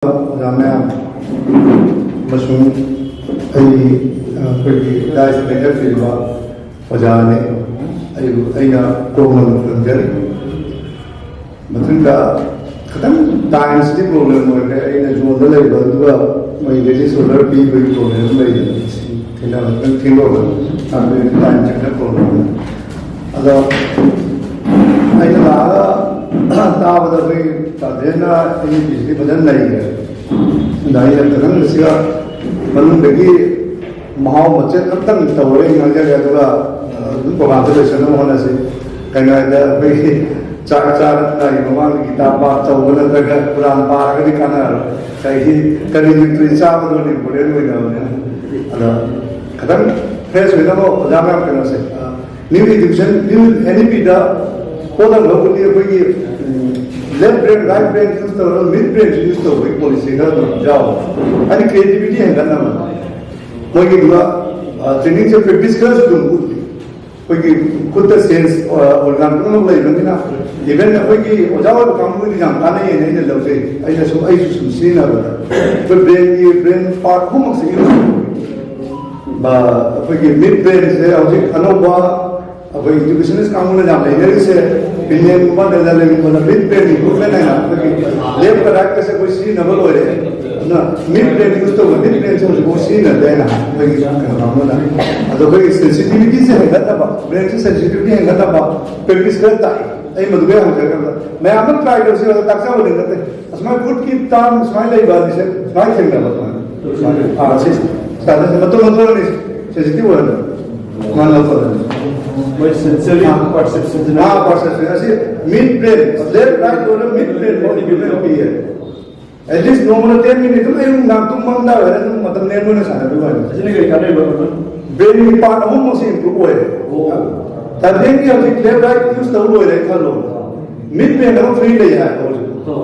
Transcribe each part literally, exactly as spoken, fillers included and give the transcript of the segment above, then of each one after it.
ꯑꯣꯖꯥ ꯃꯌꯥꯝ ꯑꯃꯁꯨꯡ ꯑꯩꯒꯤ, ꯑ, ꯑꯩꯈꯣꯏꯒꯤ ꯗꯥꯏꯁ ꯂꯩꯉꯥꯛꯄꯤꯔꯤꯕ ꯑꯣꯖꯥꯅꯤ꯫ ꯑꯩꯕꯨ, ꯑꯩꯅ ꯀꯣꯛꯅ ꯈꯨꯔꯨꯝꯖꯔꯤ꯫ ꯃꯊꯪꯗ ꯈꯤꯇꯪ ꯇꯥꯏꯝꯁꯤꯗꯤ ꯄ꯭ꯔꯣꯕ꯭ꯂꯦꯝ ꯑꯣꯏꯈ꯭ꯔꯦ꯫ ꯑꯩꯅ ꯖꯣꯟꯗ ꯂꯩꯕ ꯑꯗꯨꯒ ꯃꯣꯏ ꯔꯦꯖꯤꯁ ꯑꯣꯔꯗꯔ ꯄꯤꯕꯒꯤ ꯄ꯭ꯔꯣꯕ꯭ꯂꯦꯝ ꯑꯃ ꯂꯩꯔꯦ꯫ ꯊꯦꯡꯅꯕ ꯈꯤꯇꯪ ꯊꯦꯡꯗꯣꯛꯈ꯭ꯔꯦ꯫ ꯑꯗꯨꯒꯤ ꯇꯥꯏꯝꯁꯦ ꯈꯤꯇꯪ ꯄ꯭ꯔꯣꯕ꯭ꯂꯦꯝ ꯑꯣꯏ꯫ ꯑꯗꯣ ꯑꯩꯅ ꯂꯥꯛꯑꯒ ꯇꯥꯕꯗ ꯑꯩꯈꯣꯏ ꯇꯥꯗꯦꯟꯅ ꯑꯦꯟ ꯏ ꯄꯤꯁꯤꯗꯤ ꯐꯖꯅ ꯅꯩꯈ꯭ꯔꯦ꯫ ꯑꯗ ꯑꯩꯅ ꯈꯤꯇꯪ ꯁꯤꯒ ꯃꯅꯨꯡꯗꯒꯤ ꯃꯍꯥꯎ ꯃꯆꯦꯠ ꯑꯝꯇꯪ ꯇꯧꯔꯒ ꯉꯥꯡꯖꯒꯦ, ꯑꯗꯨꯒ, ꯑ, ꯑꯗꯨꯝ ꯄ꯭ꯔꯣꯒ꯭ꯔꯥꯝꯁꯦ ꯂꯣꯏꯁꯤꯟꯅꯕ ꯍꯣꯠꯅꯁꯤ꯫ ꯀꯩꯅꯣ ꯍꯥꯏꯗ ꯑꯩꯈꯣꯏꯒꯤ ꯆꯥꯛ ꯆꯥꯔꯝꯗꯥꯏꯒꯤ ꯃꯃꯥꯡꯗ ꯒꯤꯇꯥ ꯄꯥ ꯇꯧꯕ ꯅꯠꯇ꯭ꯔꯒ ꯀꯨꯔꯥꯟ ꯄꯥꯔꯒꯗꯤ ꯀꯥꯟꯅꯔꯣꯏ꯫ ꯀꯩꯒꯤ ꯀꯔꯤꯒꯤ ꯇꯨꯔꯤ ꯆꯥꯕꯗꯣ ꯏꯝꯄꯣꯔꯇꯦꯟ ꯑꯣꯏꯗꯕꯅꯤꯅ꯫ ꯑꯗꯣ ꯈꯤꯇꯪ ꯐ꯭ꯔꯦꯁ ꯑꯣꯏꯅꯕ ꯑꯣꯖꯥ ꯃꯌꯥꯝ ꯀꯩꯅꯣꯁꯦ, new education, new N E ꯄꯤꯗ ꯄꯣꯠ ꯑꯃ ꯂꯧꯕꯗꯤ ꯑꯩꯈꯣꯏꯒꯤ left brain, right brain use ꯇꯧꯔꯒ ꯃꯤꯗ ꯕ꯭ꯔꯦꯟꯁꯨ ꯌꯨꯁ ꯇꯧꯕꯒꯤ ꯄꯣꯂꯤꯁꯤ ꯈꯔ ꯑꯗꯨꯝ ꯌꯥꯎꯋꯦ꯫ ꯍꯥꯏꯗꯤ ꯀ꯭ꯔꯤꯌꯦꯇꯤꯕꯤꯇꯤ ꯍꯦꯟꯒꯠꯅꯕ꯫ ꯃꯣꯏꯒꯤꯗꯨꯒ ꯇ꯭ꯔꯦꯅꯤꯡꯁꯦ ꯄ꯭ꯔꯦꯛꯇꯤꯁ ꯈꯔꯁꯨ ꯑꯗꯨꯝ ꯎꯠꯂꯤ꯫ ꯑꯩꯈꯣꯏꯒꯤ ꯈꯨꯠꯇ ꯁꯦꯟꯁ ꯑꯣꯔꯒꯥꯟ ꯄꯨꯝꯅꯃꯛ ꯂꯩꯕꯅꯤꯅ, ꯏꯚꯟ ꯑꯩꯈꯣꯏꯒꯤ ꯑꯣꯖꯥ ꯑꯣꯏꯕ ꯀꯥꯡꯕꯨꯒꯤ ꯌꯥꯝ ꯀꯥꯟꯅꯩꯌꯦꯅ ꯑꯩꯅ ꯂꯧꯖꯩ꯫ ꯑꯩꯅ ꯁꯨꯝ, ꯑꯩꯁꯨ ꯁꯨꯝ ꯁꯤꯖꯤꯟꯅꯕꯗ ꯑꯩꯈꯣꯏ ꯕ꯭ꯔꯦꯟꯒꯤ, ꯕ꯭ꯔꯦꯟ ꯄꯥꯔꯠ ꯑꯍꯨꯝꯃꯛꯁꯦ ꯌꯨꯁ ꯇꯧꯕ꯫ ꯑꯩꯈꯣꯏꯒꯤ ꯃꯤꯗ ꯕ꯭ꯔꯦꯟꯁꯦ ꯍꯧꯖꯤꯛ ꯑꯅꯧꯕ ꯑꯩꯈꯣꯏ ꯏꯗꯨꯀꯦꯁꯅꯤꯁ ꯀꯥꯡꯕꯨꯅ ꯌꯥꯝ ꯂꯩꯅꯔꯤꯁꯦ, ꯄꯤꯅꯦꯟꯒꯨꯝꯕ, ꯅꯦꯗꯔꯂꯦꯟꯒꯨꯝꯕꯗ ꯃꯤꯗ ꯕ꯭ꯔꯦꯟ ꯏꯝꯄ꯭ꯔꯨꯚꯃꯦꯟ ꯍꯥꯏꯅ ꯑꯩꯈꯣꯏꯒꯤ ꯂꯦꯐꯀ ꯔꯥꯏꯠꯀꯁꯦ ꯑꯩꯈꯣꯏ ꯁꯤꯖꯤꯟꯅꯕ ꯂꯣꯏꯔꯦ꯫ ꯑꯗꯨꯅ ꯃꯤꯗ ꯕ꯭ꯔꯦꯟ ꯌꯨꯁ ꯇꯧꯕ, ꯃꯤꯗ ꯕ꯭ꯔꯦꯟꯁꯦ ꯍꯧꯖꯤꯛꯐꯥꯎ ꯁꯤꯖꯤꯟꯅꯗꯦ ꯍꯥꯏꯅ ꯑꯩꯈꯣꯏꯒꯤ ꯀꯩꯅꯣ ꯀꯥꯡꯕꯨꯅ꯫ ꯑꯗꯣ ꯑꯩꯈꯣꯏꯒꯤ ꯁꯦꯟꯁꯤꯇꯤꯚꯤꯇꯤꯁꯦ ꯍꯦꯟꯒꯠꯅꯕ, ꯕ꯭ꯔꯦꯟꯁꯦ ꯁꯦꯟꯁꯤꯇꯤꯚꯤꯇꯤ ꯍꯦꯟꯒꯠꯅꯕ ꯄ꯭ꯔꯦꯛꯇꯤꯁ ꯈꯔ ꯇꯥꯛꯏ꯫ ꯑꯩ ꯃꯗꯨꯒ ꯍꯪꯖꯔꯀꯥꯟꯗ ꯃꯌꯥꯝ ꯑꯃ ꯇ꯭ꯔꯥꯏ ꯇꯧꯁꯤ, ꯑꯗꯣ ꯇꯥꯛꯆꯕꯗꯤ ꯅꯠꯇꯦ꯫ ꯑꯁꯨꯃꯥꯏꯅ ꯈꯨꯠꯀꯤ ꯇꯥꯝ ꯁꯨꯃꯥꯏꯅ ꯂꯩꯕ ꯑꯅꯤꯁꯦ ꯁꯨꯃꯥꯏꯅ ꯊꯦꯡꯅꯕ꯫ ꯁꯨꯃꯥꯏꯅ꯫ ꯑꯥ, ꯁꯤ, ꯁꯤ, ꯃꯇꯣꯟ ꯃꯇꯣꯟ ꯑꯅꯤ ꯁꯦꯟꯁꯤꯇꯤꯚ ꯑꯣꯏꯍꯟꯕ꯫ ꯁꯨꯃꯥꯏꯅ ꯂꯧꯊꯣꯛꯍꯟꯕ꯫ ꯃꯣꯏ ꯁꯦꯟꯁꯔꯤ ꯑꯥ꯫ ꯄꯔꯁꯦꯞꯁꯟꯁꯤꯅ ꯑꯥ, ꯄꯔꯁꯦꯞꯁꯟ꯫ ꯑꯁꯤ ꯃꯤꯗ ꯕ꯭ꯔꯦꯟ, ꯂꯦꯐ ꯔꯥꯏꯠ ꯑꯣꯏꯔ ꯃꯤꯗ ꯕ꯭ꯔꯦꯟ ꯐꯥꯎ ꯏꯝꯄ꯭ꯔꯨꯚꯃꯦꯟ ꯄꯤꯌꯦ꯫ ꯑꯦꯠꯂꯤꯁ ꯅꯣꯡꯃꯗ ꯇꯦꯟ ꯃꯤꯅꯤꯠ ꯑꯗꯨꯝ ꯑꯌꯨꯛ ꯅꯨꯡꯗꯥꯡ ꯇꯨꯝꯕ ꯑꯝꯗꯥꯏ ꯑꯣꯏꯔ ꯑꯗꯨꯝ ꯃꯇꯝ ꯂꯦꯟꯕ ꯑꯣꯏꯅ ꯁꯥꯟꯅꯕꯤꯌꯨ ꯍꯥꯏꯕ꯫ ꯑꯁꯤꯅ ꯀꯔꯤ ꯀꯥꯟꯅꯩꯕ? ꯕ꯭ꯔꯦꯟꯒꯤ ꯄꯥꯔꯠ ꯑꯍꯨꯝꯃꯛꯁꯦ ꯏꯝꯄ꯭ꯔꯨꯚ ꯑꯣꯏꯔꯦ꯫ ꯑꯣ꯫ ꯇꯥꯏꯕꯪꯒꯤ ꯍꯧꯖꯤꯛ ꯂꯦꯐ ꯔꯥꯏꯠ ꯌꯨꯁ ꯇꯧ ꯂꯣꯏꯔꯦ ꯈꯜꯂꯣ꯫ ꯃꯤꯗ ꯕ꯭ꯔꯦꯟ ꯑꯃ ꯐ꯭ꯔꯤ ꯂꯩ ꯍꯥꯏꯕ ꯍꯧꯖꯤꯛ꯫ ꯑꯣ꯫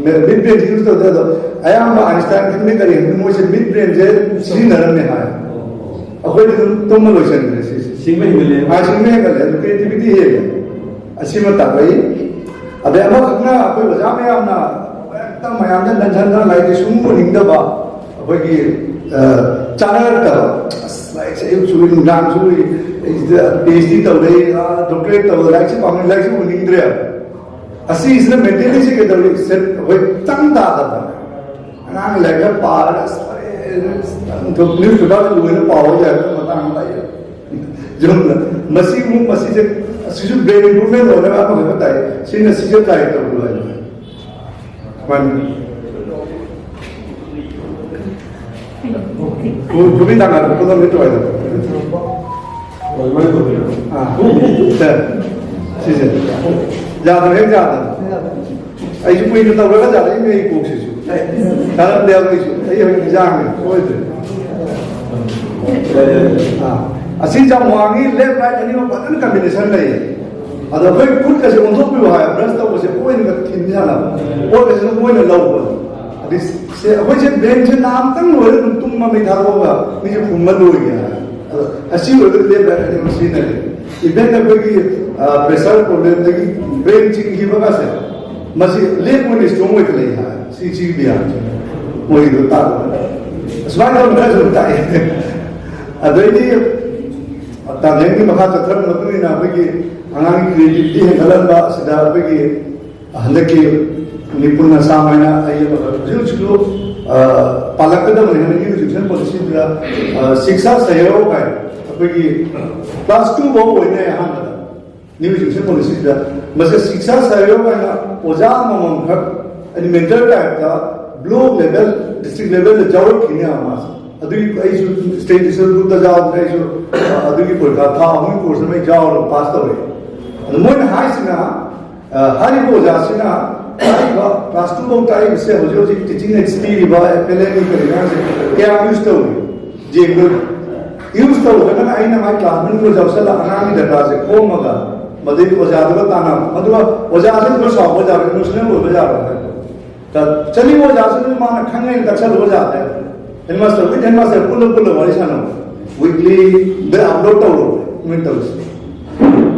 ꯃꯤꯗ ꯕ꯭ꯔꯦꯟꯁꯦ ꯌꯨꯁ ꯇꯧꯗꯦ꯫ ꯑꯗꯣ ꯑꯌꯥꯝꯕ ꯑꯥꯏꯟꯁꯇꯥꯏꯟ ꯈꯪꯗꯦ ꯀꯔꯤ ꯈꯪꯗꯦ ꯃꯣꯏꯁꯦ ꯃꯤꯗ ꯕ꯭ꯔꯦꯟꯁꯦ ꯁꯤꯖꯤꯟꯅꯔꯝꯃꯦ ꯍꯥꯏ꯫ ꯑꯩꯈꯣꯏꯗꯤ ꯑꯗꯨꯝ ꯇꯨꯝꯃ ꯂꯣꯏꯁꯟꯈ꯭ꯔꯦ ꯁꯤꯁꯦ꯫ ꯁꯤꯡꯕ ꯍꯦꯟꯒꯠꯂꯦ꯫ ꯑꯥ, ꯁꯤꯡꯕ ꯍꯦꯟꯒꯠꯂꯦ꯫ ꯑꯗꯨ ꯀ꯭ꯔꯤꯌꯦꯇꯤꯚꯤꯇꯤ ꯍꯦꯜꯂꯦ꯫ ꯑꯁꯤꯃ ꯇꯥꯛꯂꯛꯏ꯫ ꯑꯗꯩ ꯑꯃꯈꯛꯅ ꯑꯩꯈꯣꯏ ꯑꯣꯖꯥ ꯃꯌꯥꯝꯅ ꯃꯌꯥꯝꯗ ꯅꯟꯁꯟꯗꯅ ꯂꯥꯏꯔꯤꯛꯁꯦ ꯁꯨꯝ ꯎꯅꯤꯡꯗꯕ, ꯑꯩꯈꯣꯏꯒꯤ, ꯑ, ꯆꯥꯅꯔꯛꯇꯕ, ꯑꯁ, ꯂꯥꯏꯔꯤꯛꯁꯦ ꯑꯌꯨꯛꯁꯨ ꯎꯏ, ꯅꯨꯡꯗꯥꯡꯁꯨ ꯎꯏ, ꯑꯩꯁꯤꯗ ꯄꯤ ꯑꯩꯆ ꯗꯤ ꯇꯧꯔꯦ, ꯑ, ꯗꯣꯛꯇꯔꯦꯠ ꯇꯧꯔꯦ, ꯂꯥꯏꯔꯤꯛꯁꯦ ꯄꯥꯝꯃꯤ, ꯂꯥꯏꯔꯤꯛꯁꯦ ꯎꯅꯤꯡꯗ꯭ꯔꯦꯕ꯫ ꯑꯁꯤꯁꯤꯅ ꯃꯦꯟꯇꯦꯂꯤꯁꯦ ꯀꯩꯗꯧꯔꯤ? ꯁꯦ-, ꯑꯩꯈꯣꯏ ꯆꯪ ꯇꯥꯗꯕ꯫ ꯑꯉꯥꯡ ꯂꯥꯏꯔꯤꯛ ꯈꯔ ꯄꯥꯔꯒ, ꯑꯁ, ꯑꯩ ꯅ꯭ꯌꯨꯁꯄꯦꯄꯔꯁꯦ ꯂꯣꯏꯅ ꯄꯥꯎ ꯌꯥꯏꯕ ꯃꯇꯥꯡ ꯑꯃ ꯂꯥꯛꯑꯦ꯫ ꯌꯨꯝꯗ ꯃꯁꯤ ꯑꯃꯨꯛ, ꯃꯁꯤꯁꯦ, ꯑꯁꯤꯁꯨ ꯕ꯭ꯔꯦꯟ ꯏꯝꯄ꯭ꯔꯨꯚꯃꯦꯟ ꯑꯣꯏꯅꯕ ꯑꯃꯈꯛꯇ ꯇꯥꯏ꯫ ꯁꯤꯅ ꯁꯤꯁꯦ ꯇ꯭ꯔꯥꯏ ꯇꯧꯕꯤꯌꯨ ꯍꯥꯏꯕ꯫ ꯃꯥꯅꯤ꯫ ꯀꯣ-, ꯀꯣꯕꯤ ꯇꯥꯡꯒ ꯄꯨꯟꯅ ꯃꯤꯠ ꯇꯧꯔꯦ꯫ ꯑꯥ, ꯁꯦ, ꯁꯤꯁꯦ꯫ ꯌꯥꯗ꯭ꯔꯦ, ꯍꯦꯛ ꯌꯥꯗ꯭ꯔꯦ꯫ ꯑꯩꯁꯨ ꯀꯨꯏꯅ ꯇꯧꯔꯒ ꯌꯥꯔꯛꯏꯅꯦ ꯑꯩ ꯀꯣꯛꯁꯤꯁꯨ꯫ ꯀꯥꯔꯝꯗꯦ ꯑꯩꯁꯨ꯫ ꯑꯩ ꯍꯧꯖꯤꯛ ꯏꯟꯖꯥꯡꯅꯦ, ꯁꯣꯏꯗ꯭ꯔꯦ꯫ ꯑꯥ, ꯑꯁꯤ ꯌꯥꯝ ꯋꯥꯡꯉꯤ, ꯂꯦꯐ ꯔꯥꯏꯠ ꯑꯅꯤꯃꯛ ꯐꯖꯅ ꯀꯝꯕꯤꯅꯦꯁꯟ ꯂꯩꯌꯦ꯫ ꯑꯗꯣ ꯑꯩꯈꯣꯏ ꯈꯨꯠꯀꯁꯦ ꯑꯣꯟꯊꯣꯛꯄꯤꯌꯨ ꯍꯥꯏ, ꯕ꯭ꯔꯁ ꯇꯧꯕꯁꯦ ꯑꯣꯏꯅꯒ ꯊꯤꯟ ꯌꯥꯅꯕ, ꯑꯣꯏꯕꯁꯤꯅ ꯃꯣꯏꯅ ꯂꯧꯕ꯫ ꯑꯗꯩ ꯁꯦ, ꯑꯩꯈꯣꯏꯁꯦ ꯕ꯭ꯔꯦꯟꯁꯦ ꯅꯥ ꯑꯃꯇꯪ ꯂꯣꯏꯔ ꯑꯗꯨꯝ ꯇꯨꯝꯃ ꯃꯩ ꯊꯥꯗꯣꯛꯑꯒ ꯃꯤꯁꯦ ꯐꯨꯝꯃ ꯂꯣꯏꯒꯦ ꯍꯥꯏ꯫ ꯑꯗꯣ ꯑꯁꯤ ꯑꯣꯏꯔꯒꯗꯤ ꯂꯦꯐ ꯔꯥꯏꯠ ꯑꯅꯤꯃꯛ ꯁꯤꯖꯤꯟꯅꯔꯦ꯫ ꯏꯚꯦꯟ ꯑꯩꯈꯣꯏꯒꯤ, ꯑ, ꯄ꯭ꯔꯦꯁꯔ ꯄ꯭ꯔꯣꯕ꯭ꯂꯦꯝꯗꯒꯤ ꯕ꯭ꯔꯦꯟ ꯆꯤꯡꯈꯤꯕꯒꯁꯦ, ꯃꯁꯤ ꯂꯦꯐ ꯑꯣꯏꯅ ꯏꯁꯇ꯭ꯔꯣꯡ ꯑꯣꯏꯈꯠꯂꯛꯏ ꯍꯥꯏ꯫ ꯁꯤ, ꯁꯤꯒꯤ ꯕꯤꯌꯥꯝꯁꯦ ꯃꯣꯏꯒꯤꯗꯣ ꯇꯥꯛꯄꯗ ꯑꯁꯨꯃꯥꯏꯅ ꯇꯧꯗꯅ ꯁꯨꯝ ꯇꯥꯛꯑꯦ꯫ ꯑꯗꯩꯗꯤ ꯇꯥꯂꯦꯟꯒꯤ ꯃꯈꯥ ꯆꯠꯊꯔꯛꯄ ꯃꯇꯨꯡ ꯏꯟꯅ ꯑꯩꯈꯣꯏꯒꯤ ꯑꯉꯥꯡꯒꯤ ꯀ꯭ꯔꯤꯌꯦꯇꯤꯚꯤꯇꯤ ꯍꯦꯟꯒꯠꯍꯟꯕ ꯑꯁꯤꯗ ꯑꯩꯈꯣꯏꯒꯤ ꯍꯟꯗꯛꯀꯤ ꯃꯅꯤꯄꯨꯔꯅ ꯆꯥꯡ ꯅꯥꯏꯅ ꯑꯩ ꯍꯧꯖꯤꯛ ꯍꯧꯖꯤꯛꯁꯨ, ꯑ, ꯄꯥꯜꯂꯛꯀꯗꯕꯅꯤ ꯍꯥꯏꯅ ꯅ꯭ꯌꯨ ꯏꯖꯨꯀꯦꯁꯟ ꯄꯣꯂꯤꯁꯤꯗꯨꯗ, ꯑ, ꯁꯤꯛꯁꯥ ꯁꯍꯌꯣꯒ ꯍꯥꯏ, ꯑꯩꯈꯣꯏꯒꯤ ꯀ꯭ꯂꯥꯁ ꯇꯨ ꯐꯥꯎ ꯑꯣꯏꯅ ꯑꯍꯥꯟꯕꯗ ꯅ꯭ꯌꯨ ꯏꯖꯨꯀꯦꯁꯟ ꯄꯣꯂꯤꯁꯤꯗ ꯃꯁꯤ ꯁꯤꯛꯁꯥ ꯁꯍꯌꯣꯒ ꯍꯥꯏꯅ ꯑꯣꯖꯥ ꯑꯃꯃꯝꯈꯛ ꯑꯦꯅꯤꯃꯦꯇꯔ ꯇꯥꯏꯞꯇ ꯕ꯭ꯂꯣꯛ ꯂꯦꯚꯦꯜ, ꯗꯤꯁꯇ꯭ꯔꯤꯛ ꯂꯦꯚꯦꯜꯗ ꯌꯥꯎꯔꯛꯈꯤꯅꯦ ꯃꯥꯁꯦ꯫ ꯑꯗꯨꯒꯤ ꯑꯩꯁꯨ ꯁ꯭ꯇꯦꯠ ꯂꯦꯚꯦꯜ ꯒ꯭ꯔꯨꯞꯇ ꯌꯥꯎꯗꯅ ꯑꯩꯁꯨ, ꯑ, ꯑꯗꯨꯒꯤ ꯄꯔꯤꯈꯥ ꯊꯥ ꯑꯍꯨꯝꯒꯤ ꯀꯣꯔꯁ ꯑꯃ ꯑꯩ ꯌꯥꯎꯔꯒ ꯄꯥꯁ ꯇꯧꯔꯦ꯫ ꯑꯗꯣ ꯃꯣꯏꯅ ꯍꯥꯏꯁꯤꯅ, ꯑ, ꯍꯥꯏꯔꯤꯕ ꯑꯣꯖꯥꯁꯤꯅ ꯍꯥꯏꯔꯤꯕ ꯀ꯭ꯂꯥꯁ ꯇꯨ ꯐꯥꯎ ꯇꯥꯛꯏꯕꯁꯦ ꯍꯧꯖꯤꯛ ꯍꯧꯖꯤꯛ ꯇꯤꯆꯤꯡ ꯑꯦꯠꯁ ꯄꯤꯔꯤꯕ ꯑꯦꯐ ꯑꯦꯜ ꯑꯦꯟꯒꯤ ꯀꯔꯤ ꯃꯌꯥꯝꯁꯦ ꯀꯌꯥꯝ ꯌꯨꯁ ꯇꯧꯔꯤ ꯌꯦꯡꯗꯣꯏꯅꯤ꯫ ꯌꯨꯁ ꯇꯧꯗ꯭ꯔꯒꯅ ꯑꯩꯅ ꯃꯥꯏ ꯀ꯭ꯂꯥꯁ ꯃꯅꯨꯡꯗ ꯌꯥꯎꯁꯜꯂꯒ ꯑꯉꯥꯡꯒꯤ ꯗꯇꯥꯁꯦ ꯈꯣꯝꯃꯒ ꯃꯗꯩ ꯑꯣꯖꯥꯗꯨꯒ ꯇꯥꯟꯅꯕ꯫ ꯑꯗꯨꯒ ꯑꯣꯖꯥꯁꯤꯡꯗꯨ ꯁꯥꯎꯕ ꯌꯥꯔꯣꯏ, ꯏꯃꯣꯁꯅꯦꯜ ꯑꯣꯏꯕ ꯌꯥꯔꯣꯏ ꯍꯥꯏꯕ꯫ ꯆꯠꯂꯤꯕ ꯑꯣꯖꯥꯁꯤꯡꯗꯨ ꯃꯥꯅ ꯈꯪꯉꯦꯅ ꯇꯛꯁꯜꯂꯨꯕ ꯌꯥꯗꯦ꯫ ꯍꯦꯗꯃꯥꯁꯇꯔ, ꯋꯤꯠ ꯍꯦꯗꯃꯥꯁꯇꯔ ꯄꯨꯜꯂ ꯄꯨꯜꯂ ꯋꯥꯔꯤ ꯁꯥꯟꯅꯕ꯫ ꯋꯤꯛꯂꯤꯗ ꯑꯞꯂꯣꯗ ꯇꯧꯔꯣ ꯃꯣꯏꯅ ꯇꯧꯔꯤꯁꯦ꯫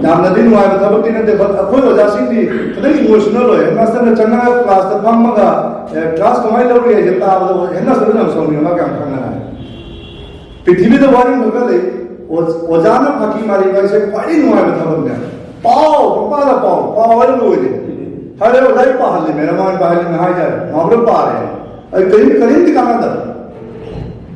ꯌꯥꯝꯅꯗꯤ ꯅꯨꯡꯉꯥꯏꯕ ꯊꯕꯛꯇꯤ ꯅꯠꯇꯦ, but ꯑꯩꯈꯣꯏ ꯑꯣꯖꯥꯁꯤꯡꯗꯤ ꯈꯤꯇꯪ ꯏꯃꯣꯁꯅꯦꯜ ꯑꯣꯏꯌꯦ꯫ ꯍꯦꯗꯃꯥꯁꯇꯔꯅ ꯆꯪꯉꯒ ꯀ꯭ꯂꯥꯁꯇ ꯐꯝꯃꯒ, ꯑꯦ, ꯀ꯭ꯂꯥꯁ ꯀꯃꯥꯏꯅ ꯂꯧꯔꯤ ꯍꯥꯏꯁꯦ ꯇꯥꯕꯗ ꯍꯦꯗꯃꯥꯁꯇꯔꯗꯨ ꯌꯥꯝ ꯁꯥꯎꯅꯤꯡꯉꯦ, ꯃꯥ ꯀꯌꯥꯝ ꯈꯪꯉꯦ ꯍꯥꯏ꯫ ꯄ꯭ꯔꯤꯊꯤꯕꯤꯗ ꯋꯥꯔꯤ ꯑꯃꯒ ꯂꯩ, ꯑꯣ-, ꯑꯣꯖꯥꯅ ꯐꯥꯀꯤ ꯃꯥꯔꯤꯕ ꯍꯥꯏꯁꯦ ꯈ꯭ꯋꯥꯏꯗꯒꯤ ꯅꯨꯡꯉꯥꯏꯕ ꯊꯕꯛꯅꯦ꯫ ꯄꯥꯎ ꯄꯪꯄꯥꯗ ꯄꯥꯎ ꯄꯥꯎ ꯍꯥꯏꯔ ꯂꯣꯏꯔꯦ꯫ ꯍꯥꯏꯔꯦ ꯑꯣꯖꯥ ꯑꯩ ꯄꯥꯍꯜꯂꯤꯃꯦꯅ ꯃꯥꯅ ꯄꯥꯍꯜꯂꯤꯃꯦ ꯍꯥꯏꯇꯥꯔꯦ, ꯉꯥꯎꯔ ꯄꯥꯔꯦ꯫ ꯑꯩ ꯀꯔꯤꯝ ꯀꯔꯤꯝꯇ ꯀꯥꯟꯅꯗꯕ꯫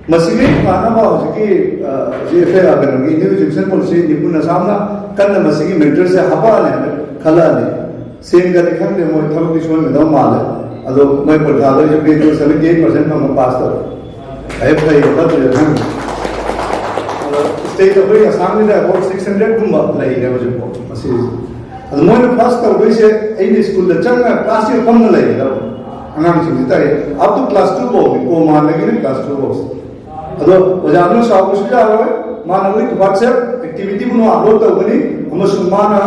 ꯃꯁꯤꯒꯤ ꯀꯥꯟꯅꯕ ꯍꯧꯖꯤꯛꯀꯤ, ꯑ, ꯍꯧꯖꯤꯛ ꯑꯩꯈꯣꯏ, ꯑ, ꯀꯩꯅꯣꯒꯤ ꯅ꯭ꯌꯨ ꯑꯦꯖꯨꯀꯦꯁꯟ ꯄꯣꯂꯤꯁꯤ ꯅꯤꯄꯨꯟ ꯑꯁꯥꯝꯅ ꯀꯟꯅ ꯃꯁꯤꯒꯤ ꯃꯦꯇꯔꯤꯌꯦꯜꯁꯦ ꯍꯥꯄꯛꯑꯅꯤ ꯍꯥꯏꯅ ꯈꯜꯂꯛꯑꯅꯤ꯫ ꯁꯦꯡꯒꯅꯤ ꯈꯪꯗꯦ, ꯃꯣꯏ ꯊꯕꯛꯇꯤ ꯁꯣꯏꯍꯟꯒꯗꯕ ꯃꯥꯜꯂꯦ꯫ ꯑꯗꯣ ꯃꯣꯏ ꯄꯔꯤꯈꯥꯗ ꯁꯕꯦꯟꯇꯤ ꯑꯩꯠ ꯄꯥꯔꯁꯦꯟ ꯐꯪꯕ ꯄꯥꯁ ꯇꯧꯔꯦ꯫ ꯐꯩ ꯐꯩ ꯐꯠꯇ꯭ꯔꯤꯔ ꯈꯪꯗꯦ꯫ ꯑꯗꯣ ꯁ꯭ꯇꯦꯠ ꯑꯩꯈꯣꯏ ꯑꯁꯥꯝꯒꯤꯗ ꯑꯦꯕꯥꯎꯠ ꯁꯤꯛꯁ ꯍꯟꯗ꯭ꯔꯦꯠ ꯀꯨꯝꯕ ꯂꯩꯔꯦ ꯍꯧꯖꯤꯛꯐꯥꯎ ꯃꯁꯤꯁꯦ꯫ ꯑꯗꯣ ꯃꯣꯏꯅ ꯐꯥꯁ ꯇꯧꯗꯣꯏꯁꯦ ꯑꯩꯅ ꯁ꯭ꯀꯨꯜꯗ ꯆꯪꯉꯒ ꯀ꯭ꯂꯥꯁ ꯇꯨꯌꯦꯜꯐ ꯐꯝꯅ ꯂꯩꯒꯗꯕ ꯑꯉꯥꯡꯁꯤꯡꯁꯤ ꯇꯥꯛꯑꯦ꯫ ꯑꯞ ꯇꯨ ꯀ꯭ꯂꯥꯁ ꯇꯨ ꯐꯥꯎꯅꯤ, ꯀꯣꯃꯥꯟꯗꯒꯤꯅ ꯀ꯭ꯂꯥꯁ ꯇꯨ ꯐꯥꯎꯁꯦ꯫ ꯑꯗꯣ ꯑꯣꯖꯥꯗꯨꯅ ꯁꯥꯎꯕꯁꯨ ꯌꯥꯔꯣꯏ, ꯃꯥꯅ ꯋꯤꯛ ꯋꯥꯠꯁꯑꯦꯞ ꯑꯦꯛꯇꯤꯚꯤꯇꯤꯕꯨ ꯑꯞꯂꯣꯗ ꯇꯧꯒꯅꯤ ꯑꯃꯁꯨꯡ ꯃꯥꯅ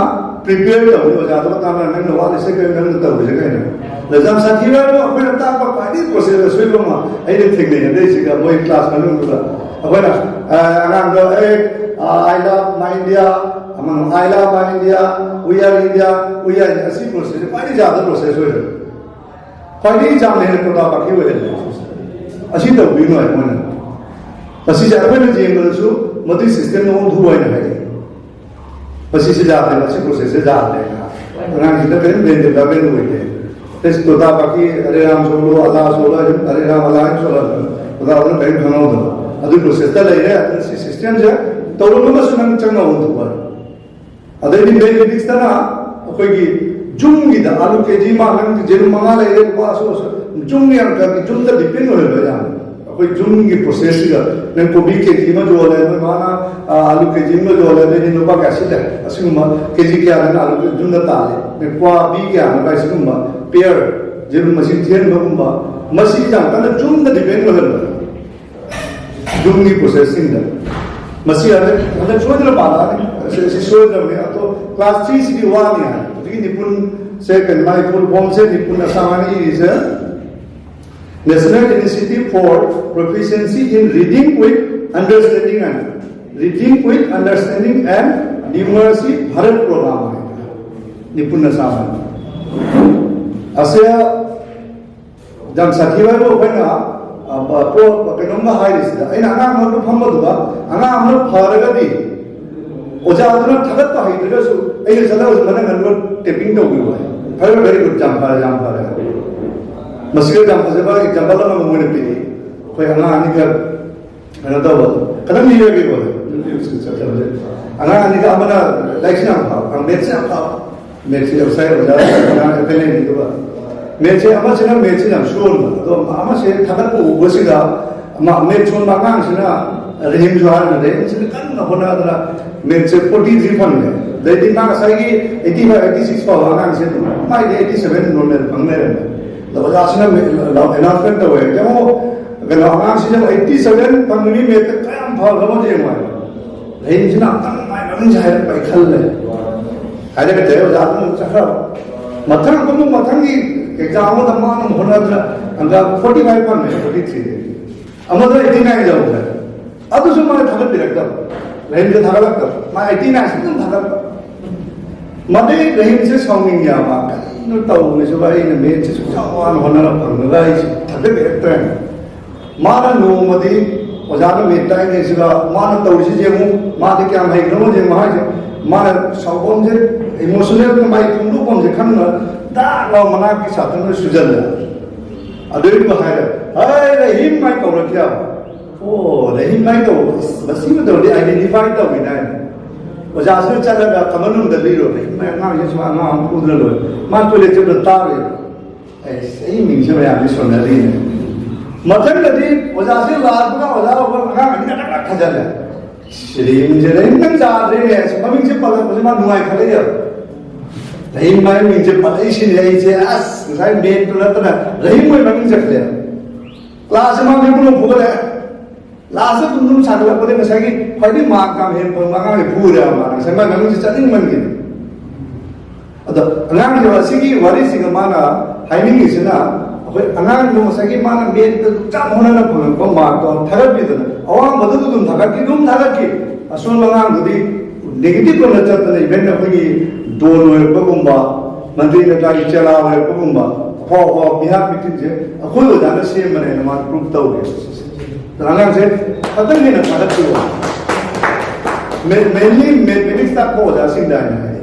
ꯄ꯭ꯔꯤꯄꯦꯌꯔ ꯇꯧꯅꯤ꯫ ꯑꯣꯖꯥꯗꯨꯒ ꯇꯥꯟꯅꯔ ꯅꯪꯅ ꯋꯥꯠꯂꯤꯁꯦ ꯀꯩꯅꯣ, ꯅꯪꯅ ꯇꯧꯔꯤꯁꯦ ꯀꯩꯅꯣ? ꯂꯩꯖꯝ ꯁꯥꯊꯤꯕ ꯍꯥꯏꯕꯨ ꯑꯩꯈꯣꯏꯅ ꯇꯥꯛꯄ ꯈ꯭ꯋꯥꯏꯗꯒꯤ ꯄ꯭ꯔꯣꯁꯦꯁ ꯑꯁꯣꯏꯕ ꯑꯃ ꯑꯩꯅ ꯊꯦꯡꯅꯩ ꯑꯇꯩꯁꯤꯒ ꯃꯣꯏ ꯀ꯭ꯂꯥꯁ ꯃꯅꯨꯡꯗꯨꯗ꯫ ꯑꯩꯈꯣꯏꯅ, ꯑ, ꯑꯉꯥꯡꯗꯣ, "ꯑꯦ, ꯑ, I love my India", ꯑꯃꯅ, "I love my India", "We are India", "We are India", ꯑꯁꯤ ꯄ꯭ꯔꯣꯁꯦꯁꯁꯦ ꯈ꯭ꯋꯥꯏꯗꯒꯤ ꯌꯥꯗꯕ ꯄ꯭ꯔꯣꯁꯦꯁ ꯑꯣꯏꯔꯦ꯫ ꯈ꯭ꯋꯥꯏꯗꯒꯤ ꯌꯥꯝꯅ ꯍꯦꯟꯅ ꯀꯣꯇꯥ ꯕꯥꯀꯤ ꯑꯣꯏꯍꯜꯂꯦ꯫ ꯑꯁꯤ ꯇꯧꯕꯤꯅꯨ ꯍꯥꯏ ꯃꯣꯏꯅ꯫ ꯃꯁꯤꯁꯦ ꯑꯩꯈꯣꯏꯅ ꯌꯦꯡꯕꯗꯁꯨ ꯃꯗꯨꯒꯤ ꯁꯤꯁꯇꯦꯝꯗ ꯑꯣꯟꯊꯣꯛꯎ ꯍꯥꯏꯅ ꯍꯥꯏ꯫ ꯃꯁꯤꯁꯦ ꯌꯥꯗꯦ, ꯃꯁꯤ ꯄ꯭ꯔꯣꯁꯦꯁꯁꯦ ꯌꯥꯗꯦ꯫ ꯑꯉꯥꯡꯁꯤꯡꯗ ꯀꯔꯤꯝ ꯕ꯭ꯔꯦꯟ ꯗꯦꯕꯂꯞꯃꯦꯟ ꯑꯣꯏꯗꯦ꯫ ꯑꯦꯁ, ꯀꯣꯇꯥ ꯕꯥꯀꯤ, ꯑꯔꯦ ꯔꯥꯝ ꯁꯣꯜꯂꯣ, ꯑꯂꯥ ꯁꯣꯜꯂꯣ, ꯑꯔꯦ ꯔꯥꯝ ꯑꯂꯥ ꯍꯥꯏꯅ ꯁꯣꯜꯂꯣ꯫ ꯑꯣꯖꯥꯗꯨꯅ ꯀꯔꯤꯝ ꯈꯪꯍꯧꯗꯕ꯫ ꯑꯗꯨꯒꯤ ꯄ꯭ꯔꯣꯁꯦꯁꯇ ꯂꯩꯔꯦ꯫ ꯑꯗꯨꯅ ꯁꯤ ꯁꯤꯁꯇꯦꯝꯁꯦ ꯇꯧꯔꯝꯃꯒꯁꯨ ꯅꯪ ꯆꯪꯅꯕ ꯑꯣꯟꯊꯣꯛꯄ꯫ ꯑꯗꯩꯗꯤ ꯃꯦꯊꯃꯦꯇꯤꯛꯁꯇꯅ ꯑꯩꯈꯣꯏꯒꯤ ꯖꯨꯝꯒꯤꯗ ꯑꯥꯂꯨ ꯀꯦ ꯖꯤ ꯑꯃ, ꯅꯪ ꯖꯦꯔꯨꯝ ꯃꯉꯥ ꯂꯩꯔꯦ, ꯂꯨꯄꯥ ꯑꯁꯨꯛ ꯑꯁꯨꯛ꯫ ꯖꯨꯝꯒꯤ ꯌꯥꯝ ꯀ-, ꯖꯨꯝꯗ ꯗꯤꯄꯦꯟ ꯑꯣꯏꯍꯜꯂꯣ ꯌꯥꯝ꯫ ꯑꯩꯈꯣꯏ ꯖꯨꯝꯒꯤ ꯄ꯭ꯔꯣꯁꯦꯁꯁꯤꯗ ꯅꯪ ꯀꯣꯕꯤ ꯀꯦ ꯖꯤ ꯑꯃ ꯌꯣꯜꯂꯦ, ꯅꯣꯏ ꯃꯥꯅ, ꯑ, ꯑꯥꯂꯨ ꯀꯦ ꯖꯤ ꯑꯃ ꯌꯣꯜꯂꯦ, ꯑꯗꯩꯗꯤ ꯂꯨꯄꯥ ꯀꯌꯥ ꯁꯤꯠꯂꯦ? ꯑꯁꯤꯒꯨꯝꯕ ꯀꯦ ꯖꯤ ꯀꯌꯥꯗꯅ ꯑꯥꯂꯨ ꯖꯨꯝꯗ ꯇꯥꯜꯂꯦ? ꯅꯣꯏ ꯀ꯭ꯋꯥ ꯕꯤ ꯀꯌꯥꯅꯣ ꯀꯥꯏ? ꯁꯤꯒꯨꯝꯕ ꯄꯦꯌꯔ, ꯖꯦꯔꯨꯝ ꯃꯁꯤꯡ ꯊꯤꯍꯟꯕꯒꯨꯝꯕ, ꯃꯁꯤ ꯌꯥꯝ ꯀꯟꯅ ꯖꯨꯝꯗ ꯗꯤꯄꯦꯟ ꯑꯣꯏꯍꯜꯂꯣ꯫ ꯌꯨꯝꯒꯤ ꯄ꯭ꯔꯣꯁꯦꯁꯁꯤꯡꯗ꯫ ꯃꯁꯤ ꯍꯟꯗꯛ, ꯍꯟꯗꯛ ꯁꯣꯏꯗꯅ ꯄꯥꯜꯂꯛꯑꯅꯤ꯫ ꯑꯁꯤ, ꯑꯁꯤ ꯁꯣꯏꯗ꯭ꯔꯕꯅꯤ꯫ ꯑꯗꯣ ꯀ꯭ꯂꯥꯁ ꯊ꯭ꯔꯤꯁꯤꯗꯤ ꯋꯥꯅꯤ ꯍꯥꯏ꯫ ꯍꯧꯖꯤꯛꯀꯤ ꯅꯤꯄꯨꯟꯁꯦ ꯀꯩꯅꯣ, ꯃꯥꯒꯤ ꯐꯨꯜ ꯐꯣꯝꯁꯦ ꯅꯤꯄꯨꯟ ꯑꯁꯥꯡ ꯑꯅꯤ ꯏꯔꯤꯁꯦ, National Initiative for Proficiency in Reading with Understanding and Reading with Understanding and Numeracy Bharat programme ꯍꯥꯏꯅ ꯅꯤꯄꯨꯟꯅ ꯁꯥꯕ꯫ ꯑꯁꯦ ꯌꯥꯝ ꯁꯥꯊꯤꯕ ꯍꯥꯏꯕꯨ ꯑꯩꯈꯣꯏꯅ, ꯑ, ꯄ꯭ꯔꯣ-, ꯀꯩꯅꯣꯝꯒ ꯍꯥꯏꯔꯤꯁꯤꯗ, ꯑꯩꯅ ꯑꯉꯥꯡ ꯑꯃꯗ ꯐꯝꯕꯗꯨꯗ, ꯑꯉꯥꯡ ꯑꯃꯅ ꯐꯔꯒꯗꯤ ꯑꯣꯖꯥꯗꯨꯅ ꯊꯥꯒꯠꯄ ꯍꯩꯇ꯭ꯔꯒꯁꯨ ꯑꯩꯅ ꯆꯠꯂꯒ ꯃꯅꯪ ꯒꯟꯗꯣ ꯇꯦꯄꯤꯡ ꯇꯧꯕꯤꯌꯨ ꯍꯥꯏ꯫ ꯐꯔꯦ, ꯚꯦꯔꯤ ꯒꯨꯗ, ꯌꯥꯝ ꯐꯔꯦ, ꯌꯥꯝ ꯐꯔꯦ꯫ ꯃꯁꯤꯗ ꯌꯥꯝ ꯐꯖꯕ ꯑꯦꯛꯖꯥꯝꯄꯜ ꯑꯃ ꯃꯣꯏꯅ ꯄꯤꯔꯤ꯫ ꯑꯩꯈꯣꯏ ꯑꯉꯥꯡ ꯑꯅꯤꯈꯛ ꯀꯩꯅꯣ ꯇꯧꯕ, ꯈꯤꯇꯪ ꯂꯤꯔꯒꯦꯀꯣ꯫ ꯑꯉꯥꯡ ꯑꯅꯤꯈꯛ, ꯑꯃꯅ ꯂꯥꯏꯔꯤꯛꯁꯤ ꯌꯥꯝ ꯐꯕ, ꯃꯦꯠꯁ ꯌꯥꯝ ꯐꯕ, ꯃꯦꯠꯁꯤ ꯉꯁꯥꯏ ꯑꯣꯖꯥ ꯑꯉꯥꯡ ꯑꯦꯐ ꯑꯦꯜ ꯑꯦꯒꯤꯗꯨꯒ ꯃꯦꯠꯁꯤ ꯑꯃꯁꯤꯅ ꯃꯦꯠꯁꯤ ꯌꯥꯝ ꯁꯣꯟꯕ, ꯑꯗꯣ ꯑꯃꯁꯦ ꯊꯥꯒꯠꯄ ꯎꯕꯁꯤꯗ ꯃꯥ ꯃꯦꯠ ꯁꯣꯟꯕ ꯑꯉꯥꯡꯁꯤꯅ ꯔꯍꯤꯝꯁꯨ ꯍꯥꯏꯔꯒ ꯔꯍꯤꯝꯁꯤꯅ ꯀꯟꯅ ꯍꯣꯠꯅꯗꯅ ꯃꯦꯠꯁꯦ ꯐꯣꯔꯇꯤ ꯊ꯭ꯔꯤ ꯐꯪꯉꯦ꯫ ꯑꯗꯩꯗꯤ ꯃꯥ ꯉꯁꯥꯏꯒꯤ ꯑꯩꯠꯇꯤ ꯐꯥꯏꯚ, ꯑꯩꯠꯇꯤ ꯁꯤꯛꯁ ꯐꯥꯎꯕ ꯑꯉꯥꯡꯁꯦ ꯑꯗꯨꯝ ꯃꯥꯏꯗꯤ ꯑꯩꯠꯇꯤ ꯁꯚꯦꯟ ꯅꯣꯔꯃꯦꯜ ꯐꯪ ꯂꯩꯔꯝꯃꯦ꯫ ꯑꯗꯣ ꯑꯣꯖꯥꯁꯤꯅ ꯑꯦꯅꯥꯎꯟꯁꯃꯦꯟ ꯇꯧꯋꯦ, "ꯌꯦꯡꯉꯣ, ꯀꯩꯅꯣ, ꯑꯉꯥꯡꯁꯤꯅ ꯑꯩꯠꯇꯤ ꯁꯚꯦꯟ ꯐꯪꯉꯤꯅꯤ, ꯃꯦꯠꯇ ꯀꯌꯥꯝ ꯐꯈ꯭ꯔꯕꯅꯣ ꯌꯦꯡꯉꯣ" ꯍꯥꯏꯕ꯫ ꯔꯍꯤꯝꯁꯤꯅ ꯑꯝꯇꯪ ꯃꯥꯏ ꯃꯃꯤꯡꯁꯦ ꯍꯥꯏꯔꯛꯄ ꯑꯩ ꯈꯜꯂꯦ꯫ ꯍꯥꯏꯔꯛꯇꯦ, ꯑꯣꯖꯥ ꯑꯗꯨꯝ ꯆꯠꯈ꯭ꯔꯕ꯫ ꯃꯊꯪ ꯑꯃꯨꯛ ꯃꯊꯪꯒꯤ ꯑꯦꯛꯖꯥꯝ ꯑꯃꯗ ꯃꯥꯅ ꯑꯃꯨꯛ ꯍꯣꯠꯅꯗꯅ ꯍꯟꯗꯛ ꯐꯣꯔꯇꯤ ꯐꯥꯏꯚ ꯐꯪꯉꯦ, ꯐꯣꯔꯇꯤ ꯊ꯭ꯔꯤꯗꯒꯤ꯫ ꯑꯃꯗ ꯑꯩꯠꯇꯤ ꯅꯥꯏꯟ ꯌꯧꯈ꯭ꯔꯦ꯫ ꯑꯗꯨꯁꯨ ꯃꯥꯅ ꯊꯥꯒꯠꯄꯤꯔꯛꯇꯕ, ꯔꯍꯤꯝꯁꯦ ꯊꯥꯒꯠꯂꯛꯇꯕ꯫ ꯃꯥ ꯑꯩꯠꯇꯤ ꯅꯥꯏꯟꯁꯤ ꯑꯗꯨꯝ ꯊꯥꯒꯠꯄ꯫ ꯃꯗꯩ ꯔꯍꯤꯝꯁꯦ ꯁꯥꯎꯅꯤꯡꯉꯦꯕ, "ꯀꯔꯤꯅꯣ ꯇꯧꯔꯤꯁꯤꯕꯣ? ꯑꯩꯅ ꯃꯦꯠꯁꯦ ꯁꯨꯛꯌꯥꯝ ꯋꯥꯅ ꯍꯣꯠꯅꯔ ꯐꯪꯉꯒ ꯑꯩꯁꯦ ꯊꯥꯒꯠꯄꯤꯔꯛꯇ꯭ꯔꯦ"꯫ ꯃꯥꯅ ꯅꯣꯡꯃꯗꯤ ꯑꯣꯖꯥꯅ ꯃꯦꯠ ꯇꯥꯛꯏꯉꯩꯁꯤꯗ ꯃꯥꯅ ꯇꯧꯔꯤꯁꯤ ꯌꯦꯡꯉꯨ, ꯃꯥꯗꯤ ꯀꯌꯥꯝ ꯍꯩꯈ꯭ꯔꯕꯅꯣ ꯌꯦꯡꯉꯨ ꯍꯥꯏꯁꯦ꯫ ꯃꯥꯅ ꯁꯥꯎꯐꯝꯁꯦ, ꯏꯃꯣꯁꯅꯦꯜ ꯃꯥꯏ ꯐꯣꯡꯗꯣꯛꯐꯝꯁꯦ ꯈꯪꯗꯅ ꯗꯥꯛ ꯂꯥꯎ ꯃꯅꯥꯛꯀꯤ ꯁꯥꯇ꯭ꯔꯅ ꯁꯨꯖꯜꯂꯦ꯫ ꯑꯗꯨꯏꯗꯨ ꯍꯥꯏꯔꯦ, "ꯍꯩ, ꯔꯍꯤꯝ" ꯍꯥꯏ ꯀꯧꯔꯛꯈꯤꯕ꯫ "ꯑꯣ, ꯔꯍꯤꯝ" ꯍꯥꯏ ꯀꯧꯕ, ꯑꯁ, ꯃꯁꯤ ꯃꯇꯧꯗꯤ ꯑꯥꯏꯗꯦꯟꯇꯤꯐꯥꯏ ꯇꯧꯏꯗꯥꯏꯅꯦ꯫ ꯑꯣꯖꯥꯁꯤꯅ ꯆꯠꯂꯒ ꯀꯃꯟ ꯔꯨꯝꯗ ꯂꯤꯔꯣ, "ꯔꯍꯤꯝ ꯍꯥꯏ ꯑꯉꯥꯡꯁꯦ ꯁꯨꯃꯥꯏꯅ ꯑꯉꯥꯡ ꯑꯃ ꯐꯨꯗꯅ ꯂꯣꯏꯔꯦ, ꯃꯥ ꯇꯣꯏꯂꯦꯠ ꯆꯠꯄꯗ ꯇꯥꯔꯣꯏ"꯫ ꯑꯩꯁ, ꯑꯩ ꯃꯤꯡꯁꯦ ꯃꯌꯥꯝꯁꯦ ꯁꯣꯟꯅꯔꯤꯅꯦ꯫ ꯃꯊꯪꯗꯗꯤ ꯑꯣꯖꯥꯁꯦ ꯂꯥꯛꯄꯒ ꯑꯣꯖꯥ ꯑꯉꯥꯡ ꯑꯅꯤ ꯈꯛꯇꯪ ꯊꯥꯖꯜꯂꯦ꯫ "ꯁꯤꯔꯤꯝꯁꯦ ꯔꯍꯤꯝ ꯅꯪ ꯆꯥꯗ꯭ꯔꯦꯅꯦ, ꯑꯁ, ꯃꯃꯤꯡꯁꯦ ꯄꯜꯂꯛꯄꯁꯦ ꯃꯥ ꯅꯨꯡꯉꯥꯏꯈꯠꯂꯛꯑꯦꯕ꯫ ꯔꯍꯤꯝ ꯍꯥꯏꯕ ꯃꯤꯡꯁꯦ ꯄꯜꯂꯛꯏꯁꯤꯅꯦ ꯑꯩꯁꯦ, ꯑꯁ, ꯉꯁꯥꯏ ꯃꯦꯠꯇꯨ ꯅꯠꯇꯅ ꯔꯍꯤꯝ ꯑꯣꯏ ꯃꯃꯤꯡ ꯆꯠꯈ꯭ꯔꯦ"꯫ ꯀ꯭ꯂꯥꯁꯁꯦ ꯃꯥ ꯃꯤꯄꯨꯝ ꯑꯃ ꯐꯨꯒꯠꯂꯛꯑꯦ꯫ ꯂꯥꯁꯇ ꯑꯗꯨꯝ ꯑꯗꯨꯝ ꯁꯥꯒꯠꯂꯛꯄꯗ ꯉꯁꯥꯏꯒꯤ ꯈ꯭ꯋꯥꯏꯗꯒꯤ ꯃꯥꯔꯛ ꯌꯥꯝ ꯍꯦꯟꯅ ꯐꯪꯕ ꯑꯉꯥꯡꯁꯦ ꯐꯨꯔꯦꯕ ꯃꯥꯅ꯫ ꯉꯁꯥꯏ ꯃꯥꯏ ꯃꯃꯤꯡꯁꯦ ꯆꯠꯅꯤꯡꯃꯟꯈꯤꯗꯅ꯫ ꯑꯗꯣ ꯑꯉꯥꯡꯁꯦ ꯑꯁꯤꯒꯤ ꯋꯥꯔꯤꯁꯤꯒ ꯃꯥꯅ ꯍꯥꯏꯅꯤꯡꯉꯤꯁꯤꯅ, ꯑꯩꯈꯣꯏ ꯑꯉꯥꯡꯗꯣ ꯉꯁꯥꯏꯒꯤ ꯃꯥꯅ ꯃꯦꯠꯇ ꯆꯞ ꯃꯥꯟꯅꯅ ꯐꯪꯉꯛꯄ ꯃꯥꯔꯛꯇꯣ ꯊꯥꯒꯠꯄꯤꯗꯅ, ꯑꯋꯥꯡꯕꯗꯨ ꯑꯗꯨꯝ ꯊꯥꯒꯠꯈꯤ, ꯑꯗꯨꯝ ꯊꯥꯒꯠꯈꯤ, ꯑꯁꯣꯟꯕ ꯑꯉꯥꯡꯗꯨꯗꯤ ꯅꯦꯒꯦꯇꯤꯚ ꯔꯣꯝꯗ ꯆꯠꯇꯅ ꯏꯚꯦꯟ ꯑꯩꯈꯣꯏꯒꯤ ꯗꯣꯟ ꯑꯣꯏꯔꯛꯄꯒꯨꯝꯕ, ꯃꯟꯇ꯭ꯔꯤ ꯅꯠꯇ꯭ꯔꯥꯒꯤ ꯆꯦꯂꯥ ꯑꯣꯏꯔꯛꯄꯒꯨꯝꯕ, ꯑꯐꯥꯎ ꯑꯐꯥꯎꯕ ꯃꯤꯍꯥꯠ ꯃꯤꯊꯤꯟꯁꯦ ꯑꯩꯈꯣꯏ ꯑꯣꯖꯥꯅ ꯁꯦꯝꯕꯅꯦꯅ ꯃꯥꯅ ꯄ꯭ꯔꯨꯐ ꯇꯧꯔꯦ꯫ ꯑꯗꯨꯅ ꯑꯉꯥꯡꯁꯦ ꯈꯇꯪ ꯍꯦꯟꯅ ꯊꯥꯒꯠꯄꯤꯌꯨ꯫ ꯃꯦꯟꯂꯤ ꯃꯦꯊꯃꯦꯇꯤꯛꯁ ꯇꯥꯛꯄ ꯑꯣꯖꯥꯁꯤꯡꯗ ꯍꯥꯏꯅ ꯍꯥꯏ꯫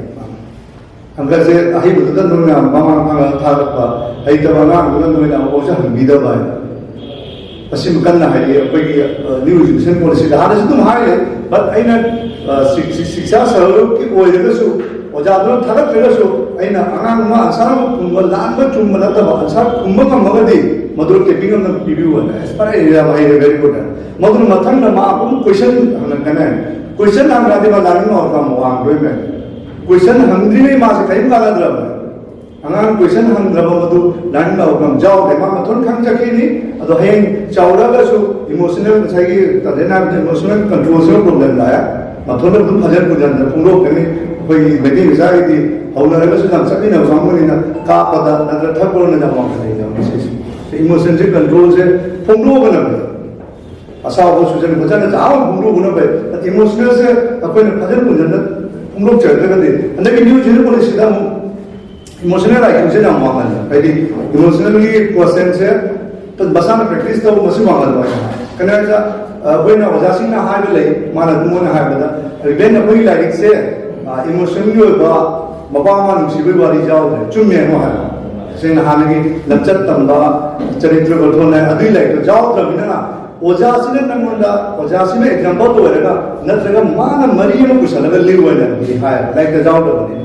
ꯍꯟꯗꯛꯁꯦ ꯑꯍꯩꯕꯗꯨꯗ ꯅꯣꯏꯅ ꯃꯃꯥꯡ ꯃꯃꯥꯡ ꯊꯥꯒꯠꯄ, ꯍꯩꯇꯕ ꯑꯉꯥꯡꯗꯨꯅ ꯅꯣꯏꯅ ꯑꯃꯨꯛꯐꯥꯎꯁꯨ ꯍꯪꯕꯤꯗꯕ ꯍꯥꯏꯅ꯫ ꯑꯁꯤꯃ ꯀꯟꯅ ꯍꯥꯏꯔꯤ ꯑꯩꯈꯣꯏꯒꯤ ꯅ꯭ꯌꯨ ꯑꯦꯖꯨꯀꯦꯁꯟ ꯄꯣꯂꯤꯁꯤꯗ꯫ ꯍꯥꯟꯅꯁꯨ ꯑꯗꯨꯝ ꯍꯥꯏꯔꯦ, ꯕꯠ ꯑꯩꯅ ꯑ, ꯁꯤꯛ- ꯁꯤꯛ- ꯁꯤꯛꯁꯥ ꯁꯔꯨꯛꯀꯤ ꯑꯣꯏꯔꯒꯁꯨ, ꯑꯣꯖꯥꯗꯨꯅ ꯊꯥꯒꯠꯇ꯭ꯔꯒꯁꯨ, ꯑꯩꯅ ꯑꯉꯥꯡ ꯑꯃ ꯑꯟꯁꯥꯔ ꯑꯃ ꯈꯨꯝꯕ, ꯂꯥꯟꯕ ꯆꯨꯝꯕ ꯅꯠꯇꯕ ꯑꯟꯁꯥꯔ ꯈꯨꯝꯕ ꯉꯝꯃꯒꯗꯤ ꯃꯗꯨ ꯇꯦꯄꯤꯡ ꯑꯃ ꯄꯤꯕꯤꯌꯨ ꯍꯥꯏꯅ ꯑꯁ ꯐꯔꯦ ꯌꯥꯝ ꯍꯩꯔꯦ, ꯚꯦꯔꯤ ꯒꯨꯗ꯫ ꯃꯗꯨꯅ ꯃꯊꯪꯗ ꯃꯥ ꯑꯗꯨꯝ ꯀꯣꯏꯁꯟ ꯍꯪꯉꯛꯀꯅꯤ꯫ ꯀꯣꯏꯁꯟ ꯍꯪꯉꯛꯑꯗꯤ ꯃꯥ ꯂꯥꯏꯔꯤꯛ ꯉꯥꯎꯔꯛꯄ ꯋꯥꯡꯗꯣꯏꯅꯦ꯫ ꯀꯣꯏꯁꯟ ꯍꯪꯗ꯭ꯔꯤꯉꯩ ꯃꯥꯁꯦ ꯀꯔꯤꯝ ꯀꯥꯟꯅꯗ꯭ꯔꯕꯅꯦ꯫ ꯑꯉꯥꯡ ꯀꯣꯏꯁꯟ ꯍꯪꯗ꯭ꯔꯕ ꯃꯗꯨ ꯂꯥꯏꯔꯤꯛ ꯉꯥꯎꯔꯛꯄ ꯌꯥꯎꯗꯦ꯫ ꯃꯥ ꯃꯊꯣꯟ ꯈꯪꯖꯈꯤꯅꯤ꯫ ꯑꯗꯣ ꯍꯌꯦꯡ ꯆꯥꯎꯔꯒꯁꯨ ꯏꯃꯣꯁꯅꯦꯜ, ꯉꯁꯥꯏꯒꯤ ꯇꯥꯗꯦꯟ ꯍꯥꯏꯕꯗ ꯏꯃꯣꯁꯅꯦꯜ ꯀꯟꯇ꯭ꯔꯣꯜꯁꯤꯅ ꯄ꯭ꯔꯣꯕ꯭ꯂꯦꯝ ꯂꯥꯛꯑꯦ꯫ ꯃꯊꯣꯟꯗ ꯑꯗꯨꯝ ꯐꯖꯅ ꯐꯖꯅ ꯐꯣꯡꯗꯣꯛꯀꯅꯤ꯫ ꯑꯩꯈꯣꯏꯒꯤ ꯃꯩꯇꯩ ꯃꯆꯥꯒꯤꯗꯤ ꯍꯧꯅꯔꯒꯁꯨ ꯌꯥꯝ ꯆꯠꯃꯤꯟꯅꯕ ꯀꯥꯡꯕꯨꯅꯤꯅ ꯀꯥꯞꯄꯗ ꯅꯠꯇ꯭ꯔ ꯊꯛꯄꯔꯣꯝꯗ ꯌꯥꯝ ꯋꯥꯡꯈꯠꯂꯛꯏꯗ ꯃꯁꯤꯁꯦ꯫ ꯏꯃꯣꯁꯟꯁꯦ ꯀꯟꯇ꯭ꯔꯣꯜꯁꯦ ꯐꯣꯡꯗꯣꯛꯑꯒꯅ ꯐꯩ꯫ ꯑꯁꯥꯎꯕ ꯁꯨꯖꯟ ꯈꯣꯠꯆꯟꯅ ꯆꯥꯕ ꯐꯣꯡꯗꯣꯛꯄꯅ ꯐꯩ꯫ ꯏꯃꯣꯁꯅꯦꯜꯁꯦ ꯑꯩꯈꯣꯏꯅ ꯐꯖꯅ ꯐꯖꯅ ꯐꯣꯡꯗꯣꯛꯆꯔꯒꯗꯤ ꯍꯟꯗꯛꯀꯤ ꯅ꯭ꯌꯨ ꯖꯦꯅꯔꯦꯁꯟ ꯄꯣꯂꯤꯁꯤꯗ ꯑꯃꯨꯛ ꯏꯃꯣꯁꯅꯦꯜ ꯑꯥꯏꯀ꯭ꯌꯨꯁꯦ ꯌꯥꯝ ꯋꯥꯡꯍꯜꯂꯦ꯫ ꯍꯥꯏꯗꯤ ꯏꯃꯣꯁꯅꯦꯜꯒꯤ ꯀꯣꯁꯦꯟꯁꯦ ꯃꯁꯥꯅ ꯄ꯭ꯔꯦꯛꯇꯤꯁ ꯇꯧꯕ ꯃꯁꯤ ꯋꯥꯡꯍꯜꯂꯣꯏ꯫ ꯀꯩꯅꯣ ꯍꯥꯏꯕꯗ ꯑꯩꯈꯣꯏꯅ ꯑꯣꯖꯥꯁꯤꯡꯅ ꯍꯥꯏꯕ ꯂꯩ, ꯃꯥꯅ ꯑꯗꯨꯝ ꯑꯣꯏꯅ ꯍꯥꯏꯕꯗ, ꯏꯚꯦꯟ ꯑꯩꯈꯣꯏꯒꯤ ꯂꯥꯏꯔꯤꯛꯁꯦ ꯏꯃꯣꯁꯅꯦꯜꯒꯤ ꯑꯣꯏꯕ ꯃꯄꯥ ꯃꯃꯥ ꯅꯨꯡꯁꯤꯕꯒꯤ ꯋꯥꯔꯤ ꯌꯥꯎꯗ꯭ꯔꯦ꯫ ꯆꯨꯝꯃꯦ ꯑꯃꯨꯛ ꯍꯥꯏꯕ꯫ ꯁꯦꯡꯅ ꯍꯥꯟꯅꯒꯤ ꯂꯝꯆꯠ ꯇꯝꯕ, ꯆꯔꯤꯇ꯭ꯔ ꯒꯣꯊꯣꯟ ꯍꯥꯏ ꯑꯗꯨꯒꯤ ꯂꯥꯏꯔꯤꯛꯇꯣ ꯌꯥꯎꯗ꯭ꯔꯕꯅꯤꯅ ꯑꯣꯖꯥꯁꯤꯅ ꯅꯪꯉꯣꯟꯗ, ꯑꯣꯖꯥꯁꯤꯅ ꯑꯦꯛꯖꯥꯝꯄꯜ ꯑꯣꯏꯔꯒ ꯅꯠꯇ꯭ꯔꯒ ꯃꯥꯅ ꯃꯔꯤ ꯑꯃ ꯄꯨꯁꯜꯂꯒ ꯂꯤꯌꯨ ꯍꯥꯏꯅ ꯍꯥꯏ, ꯂꯥꯏꯔꯤꯛꯇ ꯌꯥꯎꯗꯕꯅꯤ꯫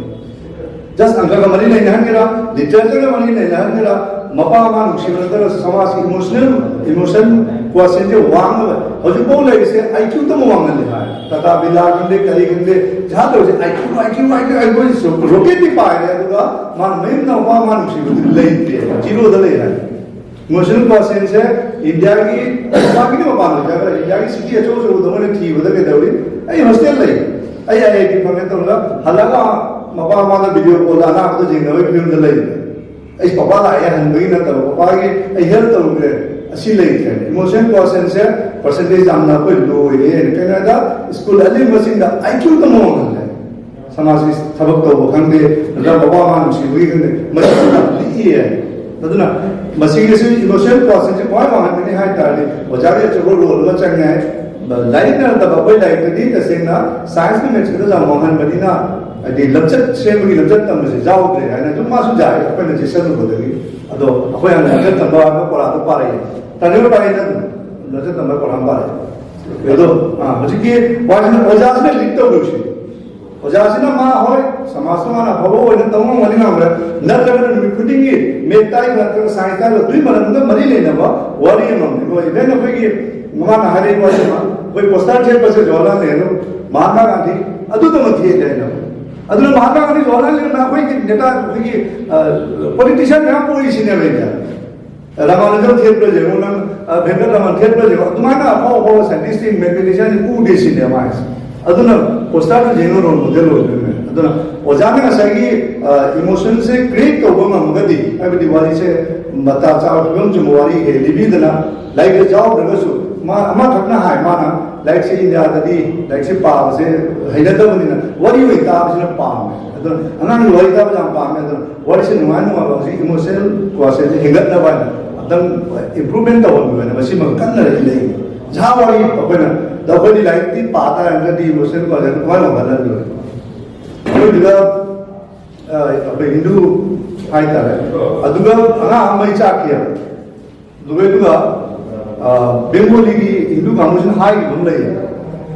ꯖꯁ ꯑꯪꯀꯒ ꯃꯔꯤ ꯂꯩꯅꯍꯟꯒꯦꯔꯥ, ꯂꯤꯇꯔꯦꯆꯔꯒ ꯃꯔꯤ ꯂꯩꯅꯍꯟꯒꯦꯔꯥ, ꯃꯄꯥ ꯃꯃꯥ ꯅꯨꯡꯁꯤꯕ ꯅꯠꯇ꯭ꯔꯒ ꯁꯃꯥꯖꯀꯤ ꯏꯃꯣꯁꯅꯦꯜ, ꯏꯃꯣꯁꯟ ꯀ꯭ꯋꯥꯁꯦꯟꯁꯦ ꯋꯥꯡꯅꯕ ꯍꯧꯖꯤꯛꯐꯥꯎ ꯂꯩꯔꯤꯁꯦ ꯑꯥꯏ ꯀ꯭ꯌꯨꯗ ꯑꯃꯨꯛ ꯋꯥꯡꯍꯜꯂꯦ ꯍꯥꯏ꯫ ꯇꯥꯇꯥ ꯕꯤꯔꯂꯥ ꯈꯪꯗꯦ, ꯀꯔꯤ ꯈꯪꯗꯦ, ꯖꯍꯥꯖ ꯇꯧꯔꯤꯁꯦ ꯑꯥꯏ ꯀ꯭ꯌꯨ, ꯑꯥꯏ ꯀ꯭ꯌꯨ, ꯑꯥꯏ ꯀ꯭ꯌꯨ, ꯑꯥꯏ ꯀ꯭ꯌꯨ, ꯔꯣꯀꯦꯠꯇꯤ ꯄꯥꯏꯔꯦ, ꯑꯗꯨꯒ ꯃꯥꯅ ꯃꯌꯨꯝꯗ ꯃꯄꯥ ꯃꯃꯥ ꯅꯨꯡꯁꯤꯕꯗꯨ ꯂꯩꯇꯦ, ꯖꯤꯔꯣꯗ ꯂꯩ ꯍꯥꯏ꯫ ꯃꯣꯁꯟ ꯄꯥꯁꯦꯟꯁꯦ ꯏꯟꯗꯤꯌꯥꯒꯤ ꯃꯄꯥꯟꯒꯤꯗꯤ ꯃꯄꯥꯟ ꯑꯣꯏꯖꯈ꯭ꯔꯦ, ꯏꯟꯗꯤꯌꯥꯒꯤ ꯁꯤꯇꯤ ꯑꯆꯧ ꯑꯆꯧꯕꯗ ꯃꯣꯏꯅ ꯊꯤꯕꯗ ꯀꯩꯗꯧꯔꯤ? ꯑꯩ ꯍꯣꯁꯇꯦꯜ ꯂꯩ, ꯑꯩ ꯑꯥꯏ ꯑꯥꯏ ꯇꯤ ꯐꯪꯉꯦ ꯇꯧꯔꯒ ꯍꯜꯂꯛꯑꯒ ꯃꯄꯥ ꯃꯃꯥꯗ ꯚꯤꯗꯤꯑꯣ ꯀꯣꯜꯗ ꯑꯅꯥꯕꯗꯣ ꯌꯦꯡꯅꯕꯒꯤ ꯐꯤꯕꯝꯗ ꯂꯩ꯫ ꯑꯩ ꯄꯄꯥ ꯂꯥꯛꯑꯦ ꯍꯟꯕꯒꯤ ꯅꯠꯇꯕ, ꯄꯄꯥꯒꯤ ꯑꯩ ꯍꯦꯜꯞ ꯇꯧꯔꯨꯈ꯭ꯔꯦ, ꯑꯁꯤ ꯂꯩꯇ꯭ꯔꯦ꯫ ꯏꯃꯣꯁꯅꯦꯜ ꯀ꯭ꯋꯣꯁꯦꯟꯁꯦ ꯄꯔꯁꯦꯟꯇꯦꯖ ꯌꯥꯝꯅ ꯑꯩꯈꯣꯏ ꯂꯣ ꯑꯣꯏꯔꯦ꯫ ꯀꯩꯅꯣꯗ ꯁ꯭ꯀꯨꯜ ꯑꯂꯤꯡꯕꯁꯤꯡꯗ ꯑꯥꯏ ꯀ꯭ꯌꯨꯗ ꯃꯑꯣꯡ ꯍꯜꯂꯦ꯫ ꯁꯃꯥꯖꯀꯤ ꯊꯕꯛ ꯇꯧꯕ ꯈꯪꯗꯦ, ꯅꯠꯇ꯭ꯔꯒ ꯕꯕꯥ ꯃꯃꯥ ꯅꯨꯡꯁꯤꯕꯒꯤ ꯈꯪꯗꯦ, ꯃꯁꯤ ꯌꯥꯝ ꯂꯤꯛꯏ ꯍꯥꯏ꯫ ꯑꯗꯨꯅ ꯃꯁꯤꯒꯤꯁꯨ ꯏꯃꯣꯁꯅꯦꯜ ꯀ꯭ꯋꯣꯁꯦꯟꯁꯦ ꯀꯃꯥꯏ ꯋꯥꯡꯍꯟꯒꯅꯤ ꯍꯥꯏ ꯇꯥꯔꯗꯤ ꯑꯣꯖꯥꯒꯤ ꯑꯆꯧꯕ ꯔꯣꯜ ꯑꯃ ꯆꯪꯉꯦ ꯍꯥꯏ꯫ ꯂꯥꯏꯔꯤꯛꯅ ꯅꯠꯇꯕ ꯑꯩꯈꯣꯏ ꯂꯥꯏꯔꯤꯛꯇꯗꯤ ꯇꯁꯦꯡꯅ ꯁꯥꯏꯟꯁꯀꯤ ꯃꯦꯠꯁꯀꯤꯗ ꯌꯥꯝ ꯋꯥꯡꯍꯟꯕꯅꯤꯅ ꯍꯥꯏꯗꯤ ꯂꯝꯆꯠ ꯁꯦꯝꯕꯒꯤ ꯂꯝꯆꯠ ꯇꯝꯕꯁꯦ ꯌꯥꯎꯗ꯭ꯔꯦ ꯍꯥꯏꯅ ꯑꯗꯨꯝ ꯃꯥꯁꯨ ꯌꯥꯏ ꯑꯩꯈꯣꯏꯅ ꯆꯦꯛꯁꯤꯜꯂꯨꯕꯗꯒꯤ꯫ ꯑꯗꯣ ꯑꯩꯈꯣꯏ ꯍꯥꯟꯅ ꯂꯝꯆꯠ ꯇꯝꯕ ꯍꯥꯏꯕ ꯄꯣꯔꯥꯗꯣ ꯄꯥꯔꯛꯑꯦ꯫ ꯇꯥꯅꯤꯡꯕ ꯄꯥꯔꯛꯑꯦ ꯅꯪ ꯂꯝꯆꯠ ꯇꯝꯕ ꯄꯣꯔꯥ ꯑꯃ ꯄꯥꯔꯛꯑꯦ꯫ ꯑꯗꯣ ꯑꯥ, ꯍꯧꯖꯤꯛꯀꯤ ꯋꯥꯁꯤꯅ ꯑꯣꯖꯥꯁꯤꯅ ꯂꯤꯛ ꯇꯧꯔꯤꯕꯁꯤ ꯑꯣꯖꯥꯁꯤꯅ ꯃꯥ ꯍꯣꯏ ꯁꯃꯥꯖꯇ ꯃꯥꯅ ꯑꯐꯕ ꯑꯣꯏꯅ ꯇꯧ ꯉꯝꯒꯅꯤ ꯉꯝꯈ꯭ꯔꯦ꯫ ꯅꯠꯇ꯭ꯔꯒꯅ ꯅꯨꯃꯤꯠ ꯈꯨꯗꯤꯡꯒꯤ ꯃꯦꯠ ꯇꯥꯏꯕ ꯅꯠꯇ꯭ꯔꯒ ꯁꯥꯏꯟꯁ ꯇꯥꯏꯕ ꯑꯗꯨꯒꯤ ꯃꯔꯝꯗ ꯃꯔꯤ ꯂꯩꯅꯕ ꯋꯥꯔꯤ ꯑꯃꯃꯝꯅꯤ꯫ ꯍꯣꯏ, ꯏꯚꯦꯟ ꯑꯩꯈꯣꯏꯒꯤ ꯃꯃꯥꯅ ꯍꯥꯏꯔꯛꯏ ꯋꯥꯁꯤꯃ ꯑꯩꯈꯣꯏ ꯄꯣꯁꯇꯔ ꯊꯦꯠꯄꯁꯦ ꯖꯋꯥꯍꯔꯂꯥꯜ ꯅꯦꯍꯔꯨ, ꯃꯍꯥꯇꯃꯥ ꯒꯥꯟꯙꯤ ꯑꯗꯨꯗꯃꯛ ꯊꯦꯠꯂꯦ ꯍꯥꯏꯅ꯫ ꯑꯗꯨꯅ ꯃꯍꯥꯇꯃꯥ ꯒꯥꯟꯙꯤ ꯖꯋꯥꯍꯔꯂꯥꯜ ꯅꯦꯍꯔꯨꯅ ꯑꯩꯈꯣꯏꯒꯤ ꯅꯦꯇꯥ ꯑꯩꯈꯣꯏꯒꯤ ꯄꯣꯂꯤꯇꯤꯁꯤꯌꯥꯟ ꯃꯌꯥꯝ ꯑꯣꯏꯔꯤꯁꯤꯅꯦꯕ ꯏꯟꯗꯤꯌꯥꯗ꯫ ꯔꯥꯃꯥꯅꯨꯖꯝ ꯊꯦꯠꯄ꯭ꯔꯥ ꯌꯦꯡꯉꯣ ꯅꯪ, ꯑ, ꯚꯦꯡꯀꯠ ꯔꯥꯃꯟ ꯊꯦꯠꯄ꯭ꯔꯥ ꯌꯦꯡꯉꯣ꯫ ꯑꯗꯨꯃꯥꯏꯅ ꯑꯐꯥꯎ ꯑꯐꯥꯎꯕ ꯁꯥꯏꯟꯇꯤꯁꯇꯤꯡ ꯃꯦꯊꯃꯦꯇꯤꯁꯤꯌꯥꯟꯁꯤꯡ ꯎꯗꯦ ꯁꯤꯅꯦ ꯃꯥ ꯍꯥꯏꯁꯦ꯫ ꯑꯗꯨꯅ ꯄꯣꯁꯇꯔꯗꯨ ꯌꯦꯡꯉꯣ ꯔꯣꯜ ꯃꯣꯗꯦꯜ ꯑꯣꯏꯗꯣꯏꯅꯦ꯫ ꯑꯗꯨꯅ ꯑꯣꯖꯥꯅ ꯉꯁꯥꯏꯒꯤ, ꯑ, ꯏꯃꯣꯁꯟꯁꯦ ꯀ꯭ꯔꯤꯌꯦꯠ ꯇꯧꯕ ꯉꯝꯃꯒꯗꯤ, ꯍꯥꯏꯕꯗꯤ ꯋꯥꯔꯤꯁꯦ ꯃꯇꯥ ꯆꯥꯕ ꯐꯤꯕꯝ ꯆꯨꯝꯕ ꯋꯥꯔꯤ ꯍꯦꯛ ꯂꯤꯕꯤꯗꯅ ꯂꯥꯏꯔꯤꯛꯇ ꯌꯥꯎꯗ꯭ꯔꯒꯁꯨ ꯃꯥ ꯑꯃꯈꯛꯅ ꯍꯥꯏ, ꯃꯥꯅ ꯂꯥꯏꯔꯤꯛꯁꯦ ꯏꯟꯗꯤꯌꯥꯗꯗꯤ ꯂꯥꯏꯔꯤꯛꯁꯦ ꯄꯥꯕꯁꯦ ꯍꯩꯅꯗꯕꯅꯤꯅ ꯋꯥꯔꯤ ꯑꯣꯏꯅ ꯇꯥꯕꯁꯤꯅ ꯄꯥꯝꯃꯦ꯫ ꯑꯗꯨꯅ ꯑꯉꯥꯡꯒꯤ ꯋꯥꯔꯤ ꯇꯥꯕ ꯌꯥꯝ ꯄꯥꯝꯃꯦ꯫ ꯑꯗꯨꯅ ꯋꯥꯔꯤꯁꯦ ꯅꯨꯡꯉꯥꯏ ꯅꯨꯡꯉꯥꯏꯕ ꯍꯧꯖꯤꯛ ꯏꯃꯣꯁꯅꯦꯜ ꯀ꯭ꯋꯥꯁꯦꯟꯁꯦ ꯍꯦꯟꯒꯠꯅꯕ ꯍꯥꯏꯅ ꯑꯝꯇꯪ ꯏꯝꯄ꯭ꯔꯨꯚꯃꯦꯟ ꯇꯧꯍꯟꯕ ꯍꯥꯏꯅ ꯃꯁꯤꯃ ꯀꯟꯅ ꯂꯩ꯫ ꯏꯁꯥ ꯋꯥꯔꯤ ꯑꯩꯈꯣꯏꯅ ꯑꯗ ꯑꯩꯈꯣꯏꯗꯤ ꯂꯥꯏꯔꯤꯛꯇꯤ ꯄꯥ ꯇꯥꯔꯒꯗꯤ ꯏꯃꯣꯁꯅꯦꯜ ꯀ꯭ꯋꯥꯁꯦꯟ ꯀꯃꯥꯏꯅ ꯋꯥꯡꯈꯠꯍꯟꯗꯣꯏꯅꯣ? ꯑꯩꯈꯣꯏꯗꯨꯗ ꯑ, ꯑꯩꯈꯣꯏ ꯍꯤꯟꯗꯨ ꯍꯥꯏꯇꯥꯔꯦ꯫ ꯑꯗꯨꯒ ꯑꯉꯥꯡ ꯑꯃ ꯃꯩ ꯆꯥꯛꯈꯤꯑꯕ꯫ ꯑꯗꯨꯒ ꯑꯗꯨꯒ, ꯑ, ꯕꯦꯡꯒꯣꯂꯤꯒꯤ ꯍꯤꯟꯗꯨ ꯀꯥꯡꯕꯨꯁꯤꯅ ꯍꯥꯏꯈꯤꯕ ꯑꯃ ꯂꯩꯌꯦ,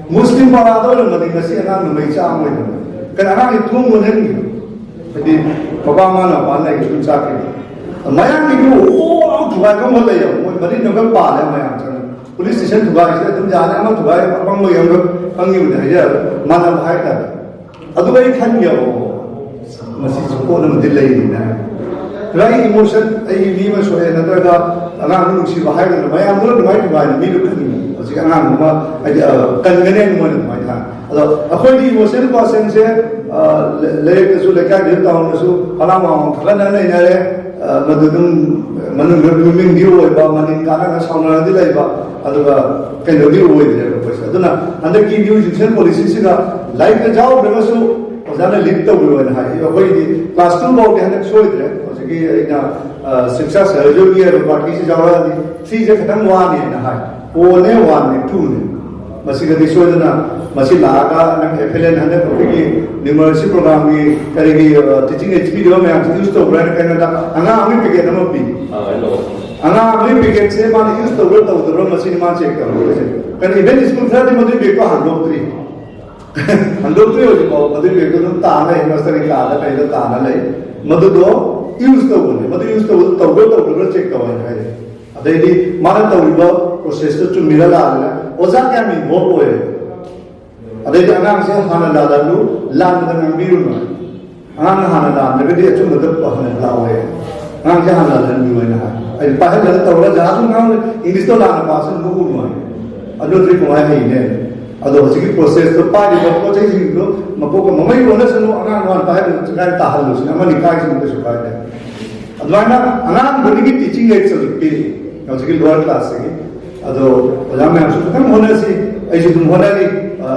"ꯃꯨꯁꯂꯤꯝ ꯄꯥꯔꯥꯗ ꯑꯣꯏꯔꯝꯃꯗꯤ ꯉꯁꯤ ꯑꯉꯥꯡꯗꯣ ꯃꯩ ꯆꯥꯛꯑꯝꯃꯣꯏꯗꯕ"꯫ ꯀꯩꯅꯣ ꯑꯉꯥꯡꯁꯤ ꯊꯣꯡ ꯂꯣꯟꯁꯤꯟꯈꯤꯕ꯫ ꯍꯥꯏꯗꯤ ꯃꯄꯥ ꯃꯃꯥ ꯂꯥꯛꯄ ꯂꯩꯒꯦ ꯑꯗꯨꯝ ꯆꯥꯛꯈꯤꯕ꯫ ꯃꯌꯥꯡꯒꯤꯗꯨ ꯑꯣ ꯂꯥꯎ ꯊꯨꯒꯥꯏꯕ ꯑꯃ ꯂꯩꯌꯦꯕ꯫ ꯃꯣꯏ ꯃꯔꯤ ꯅꯝꯕꯔ ꯄꯥꯜꯂꯦ ꯃꯌꯥꯝ ꯆꯪꯉꯦ꯫ ꯄꯨꯂꯤꯁ ꯁ꯭ꯇꯦꯁꯟ ꯊꯨꯒꯥꯏꯔꯤꯁꯦ ꯑꯗꯨꯝ ꯌꯥꯅꯤ, ꯑꯃ ꯊꯨꯒꯥꯏ ꯑꯄꯪꯕ ꯌꯥꯝꯅ ꯈꯪꯉꯤꯕꯅꯦ ꯍꯥꯏꯖꯔꯒ ꯃꯥꯟꯅꯕ ꯍꯥꯏꯇꯥꯔꯦ꯫ ꯑꯗꯨꯒ ꯑꯩ ꯈꯟꯒꯦꯕ, ꯃꯁꯤꯁꯨ ꯄꯣꯠ ꯑꯃꯗꯤ ꯂꯩꯔꯤꯅꯦ꯫ ꯉꯁꯥꯏꯒꯤ ꯏꯃꯣꯁꯟ, ꯑꯩꯒꯤ ꯃꯤ ꯑꯃ ꯁꯣꯛꯑꯦ ꯅꯠꯇ꯭ꯔꯒ ꯑꯉꯥꯡ ꯑꯃ ꯅꯨꯡꯁꯤꯕ ꯍꯥꯏꯒꯗ꯭ꯔꯥ, ꯃꯌꯥꯝꯗꯨꯅ ꯑꯗꯨꯃꯥꯏꯅ ꯅꯨꯡꯉꯥꯏꯅ ꯃꯤꯗꯨ ꯈꯟꯅꯤꯡꯉꯤ꯫ ꯍꯧꯖꯤꯛ ꯑꯉꯥꯡ ꯑꯃ ꯍꯥꯏꯗꯤ, ꯑ, ꯀꯟꯒꯅꯤ ꯍꯥꯏꯅ ꯃꯣꯏꯅ ꯑꯗꯨꯃꯥꯏꯅ ꯊꯥ꯫ ꯑꯗꯣ ꯑꯩꯈꯣꯏꯗꯤ ꯏꯃꯣꯁꯅꯦꯜ ꯄꯥꯔꯁꯟꯁꯦ, ꯑ, ꯂꯩ-, ꯂꯩꯔꯛꯇꯁꯨ, ꯂꯩꯀꯥꯏꯗꯁꯨ, ꯇꯥꯎꯟꯗꯁꯨ ꯍꯂꯥꯡ ꯋꯥꯡ ꯊꯥꯒꯠꯅ ꯂꯩꯅꯔꯦ꯫ ꯃꯗꯨ ꯑꯗꯨꯝ ꯃꯅꯨꯡꯗ ꯃꯤꯡꯗꯤ ꯑꯣꯏꯕ, ꯃꯅꯤꯡ ꯀꯥꯔꯒ ꯁꯥꯎꯅꯔꯗꯤ ꯂꯩꯕ, ꯑꯗꯨꯒ ꯀꯩꯅꯣꯗꯤ ꯑꯣꯏꯗ꯭ꯔꯦꯕ ꯑꯩꯈꯣꯏꯁꯦ꯫ ꯑꯗꯨꯅ ꯍꯟꯗꯛꯀꯤ ꯅ꯭ꯌꯨ ꯏꯖꯨꯀꯦꯁꯟ ꯄꯣꯂꯤꯁꯤꯁꯤꯒ ꯂꯥꯏꯔꯤꯛꯇ ꯌꯥꯎꯗ꯭ꯔꯒꯁꯨ ꯑꯣꯖꯥꯅ ꯂꯤꯗ ꯇꯧꯕꯤꯌꯣ ꯍꯥꯏꯅ ꯍꯥꯏ꯫ ꯑꯩꯈꯣꯏꯗꯤ ꯀ꯭ꯂꯥꯁ ꯇꯨ ꯐꯥꯎꯗꯤ ꯍꯟꯗꯛ ꯁꯣꯏꯗ꯭ꯔꯦ꯫ ꯍꯧꯖꯤꯛꯀꯤ ꯑꯩꯅ ꯁꯤꯛꯁꯥ ꯁꯍꯥꯌꯣꯒꯤ ꯍꯥꯏꯕ ꯄꯥꯔꯇꯤꯁꯤ ꯌꯥꯎꯔꯛꯑꯗꯤ ꯊ꯭ꯔꯤꯁꯦ ꯈꯤꯇꯪ ꯋꯥꯅꯦꯅ ꯍꯥꯏ꯫ ꯐꯣꯔꯅꯦ, ꯋꯥꯟꯅꯦ, ꯇꯨꯅꯦ꯫ ꯃꯁꯤꯗꯗꯤ ꯁꯣꯏꯗꯅ ꯃꯁꯤ ꯂꯥꯛꯑꯒ ꯅꯪ ꯑꯦꯐ ꯑꯦꯜ ꯑꯦꯟ ꯍꯟꯗꯛ ꯑꯩꯈꯣꯏꯒꯤ ꯅ꯭ꯌꯨꯃꯔꯁꯤ ꯄ꯭ꯔꯣꯒ꯭ꯔꯥꯝꯒꯤ ꯀꯔꯤꯒꯤ ꯇꯤꯆꯤꯡ ꯑꯦꯠꯁ ꯄꯤꯔꯤꯕ ꯃꯌꯥꯝꯁꯤ ꯌꯨꯁ ꯇꯧꯕ꯭ꯔꯥ ꯍꯥꯏꯅ ꯀꯩꯅꯣꯗ ꯑꯉꯥꯡ ꯑꯃꯒꯤ ꯄꯦꯀꯦꯠ ꯑꯃ ꯄꯤ꯫ ꯑꯉꯥꯡ ꯑꯃꯒꯤ ꯄꯦꯀꯦꯠꯁꯦ ꯃꯥꯅ ꯌꯨꯁ ꯇꯧꯕ꯭ꯔꯥ ꯇꯧꯗꯕ꯭ꯔꯥ ꯃꯁꯤꯅꯤ ꯃꯥ ꯆꯦꯛ ꯇꯧꯔꯣꯏꯁꯦ꯫ ꯀꯩꯅꯣ, ꯏꯚꯦꯟ ꯁ꯭ꯀꯨꯜ ꯈꯔꯗꯤ ꯃꯗꯨꯒꯤ ꯕꯦꯒꯇꯣ ꯍꯟꯗꯣꯛꯇ꯭ꯔꯤ꯫ ꯍꯟꯗꯣꯛꯇ꯭ꯔꯤ ꯍꯧꯖꯤꯛꯐꯥꯎ꯫ ꯃꯗꯨꯒꯤ ꯕꯦꯒꯇꯣ ꯑꯗꯨꯝ ꯇꯥꯅ ꯂꯩ, ꯃꯁꯇꯔꯒꯤ ꯀꯥꯗ ꯀꯩꯗ ꯇꯥꯅ ꯂꯩ꯫ ꯃꯗꯨꯗꯣ ꯌꯨꯁ ꯇꯧꯕꯅꯦ꯫ ꯃꯗꯨ ꯌꯨꯁ ꯇꯧꯕꯗꯣ ꯇꯧꯕ꯭ꯔꯥ ꯇꯧꯗꯕ꯭ꯔꯥ ꯆꯦꯛ ꯇꯧ ꯍꯥꯏꯅ ꯍꯥꯏꯔꯦ꯫ ꯑꯗꯩꯗꯤ ꯃꯥꯅ ꯇꯧꯔꯤꯕ ꯄ꯭ꯔꯣꯁꯦꯁꯇꯣ ꯆꯨꯝꯃꯤꯔꯥ ꯂꯥꯜꯂꯤꯔꯥ, ꯑꯣꯖꯥ ꯀꯌꯥꯝ ꯏꯟꯚꯣꯜꯕ ꯑꯣꯏꯔꯦ꯫ ꯑꯗꯩꯗꯤ ꯑꯉꯥꯡꯁꯦ ꯍꯥꯟꯅ ꯂꯥꯜꯍꯜꯂꯨ, ꯂꯥꯟꯕꯗ ꯉꯥꯡꯕꯤꯔꯨꯅꯨ꯫ ꯑꯉꯥꯡꯅ ꯍꯥꯟꯅ ꯂꯥꯟꯗ꯭ꯔꯒꯗꯤ ꯑꯆꯨꯝꯕꯗ ꯍꯥꯟꯅ ꯂꯥꯛꯑꯣꯏ꯫ ꯑꯉꯥꯡꯁꯦ ꯍꯥꯟꯅ ꯂꯥꯜꯍꯟꯕꯤꯌꯨ ꯍꯥꯏꯅ ꯍꯥꯏ꯫ ꯑꯩ ꯄꯥꯏꯍꯜꯂꯒ ꯇꯧꯔꯒ ꯖꯍꯥꯖ ꯑꯉꯥꯡꯅ ꯏꯪꯂꯤꯁꯇꯣ ꯂꯥꯟꯅ ꯄꯥꯁ ꯅꯣꯛꯎꯅꯨ ꯍꯥꯏ꯫ ꯑꯗꯨꯗꯤ ꯀꯃꯥꯏꯅ ꯍꯩꯅꯦ? ꯑꯗꯣ ꯍꯧꯖꯤꯛꯀꯤ ꯄ꯭ꯔꯣꯁꯦꯁꯇꯣ, ꯄꯥꯏꯔꯤꯕ ꯄꯣꯠ ꯆꯩꯁꯤꯡꯗꯣ ꯃꯀꯣꯛꯀ ꯃꯃꯩ ꯑꯣꯟꯅꯁꯅꯨ, ꯑꯉꯥꯡꯗꯣ ꯍꯥꯟꯅ ꯄꯥꯏꯍꯜꯂꯨ, ꯀꯥꯏꯅ ꯇꯥꯍꯜꯂꯨ ꯁꯤꯅ ꯑꯃꯅꯤ ꯀꯥꯏꯁꯤꯅ ꯀꯩꯁꯨ ꯀꯥꯏꯗꯦ꯫ ꯑꯗꯨꯃꯥꯏꯅ ꯑꯉꯥꯡ ꯈꯨꯗꯤꯡꯒꯤ ꯇꯤꯆꯤꯡ ꯑꯦꯠꯁ ꯍꯧꯖꯤꯛ ꯄꯤꯔꯤ, ꯍꯧꯖꯤꯛꯀꯤ ꯂꯣꯋꯔ ꯀ꯭ꯂꯥꯁꯇꯒꯤ꯫ ꯑꯗꯣ ꯑꯣꯖꯥ ꯃꯌꯥꯝꯁꯨ ꯈꯤꯇꯪ ꯍꯣꯠꯅꯁꯤ, ꯑꯩꯁꯨ ꯑꯗꯨꯝ ꯍꯣꯠꯅꯔꯤ꯫ ꯑ,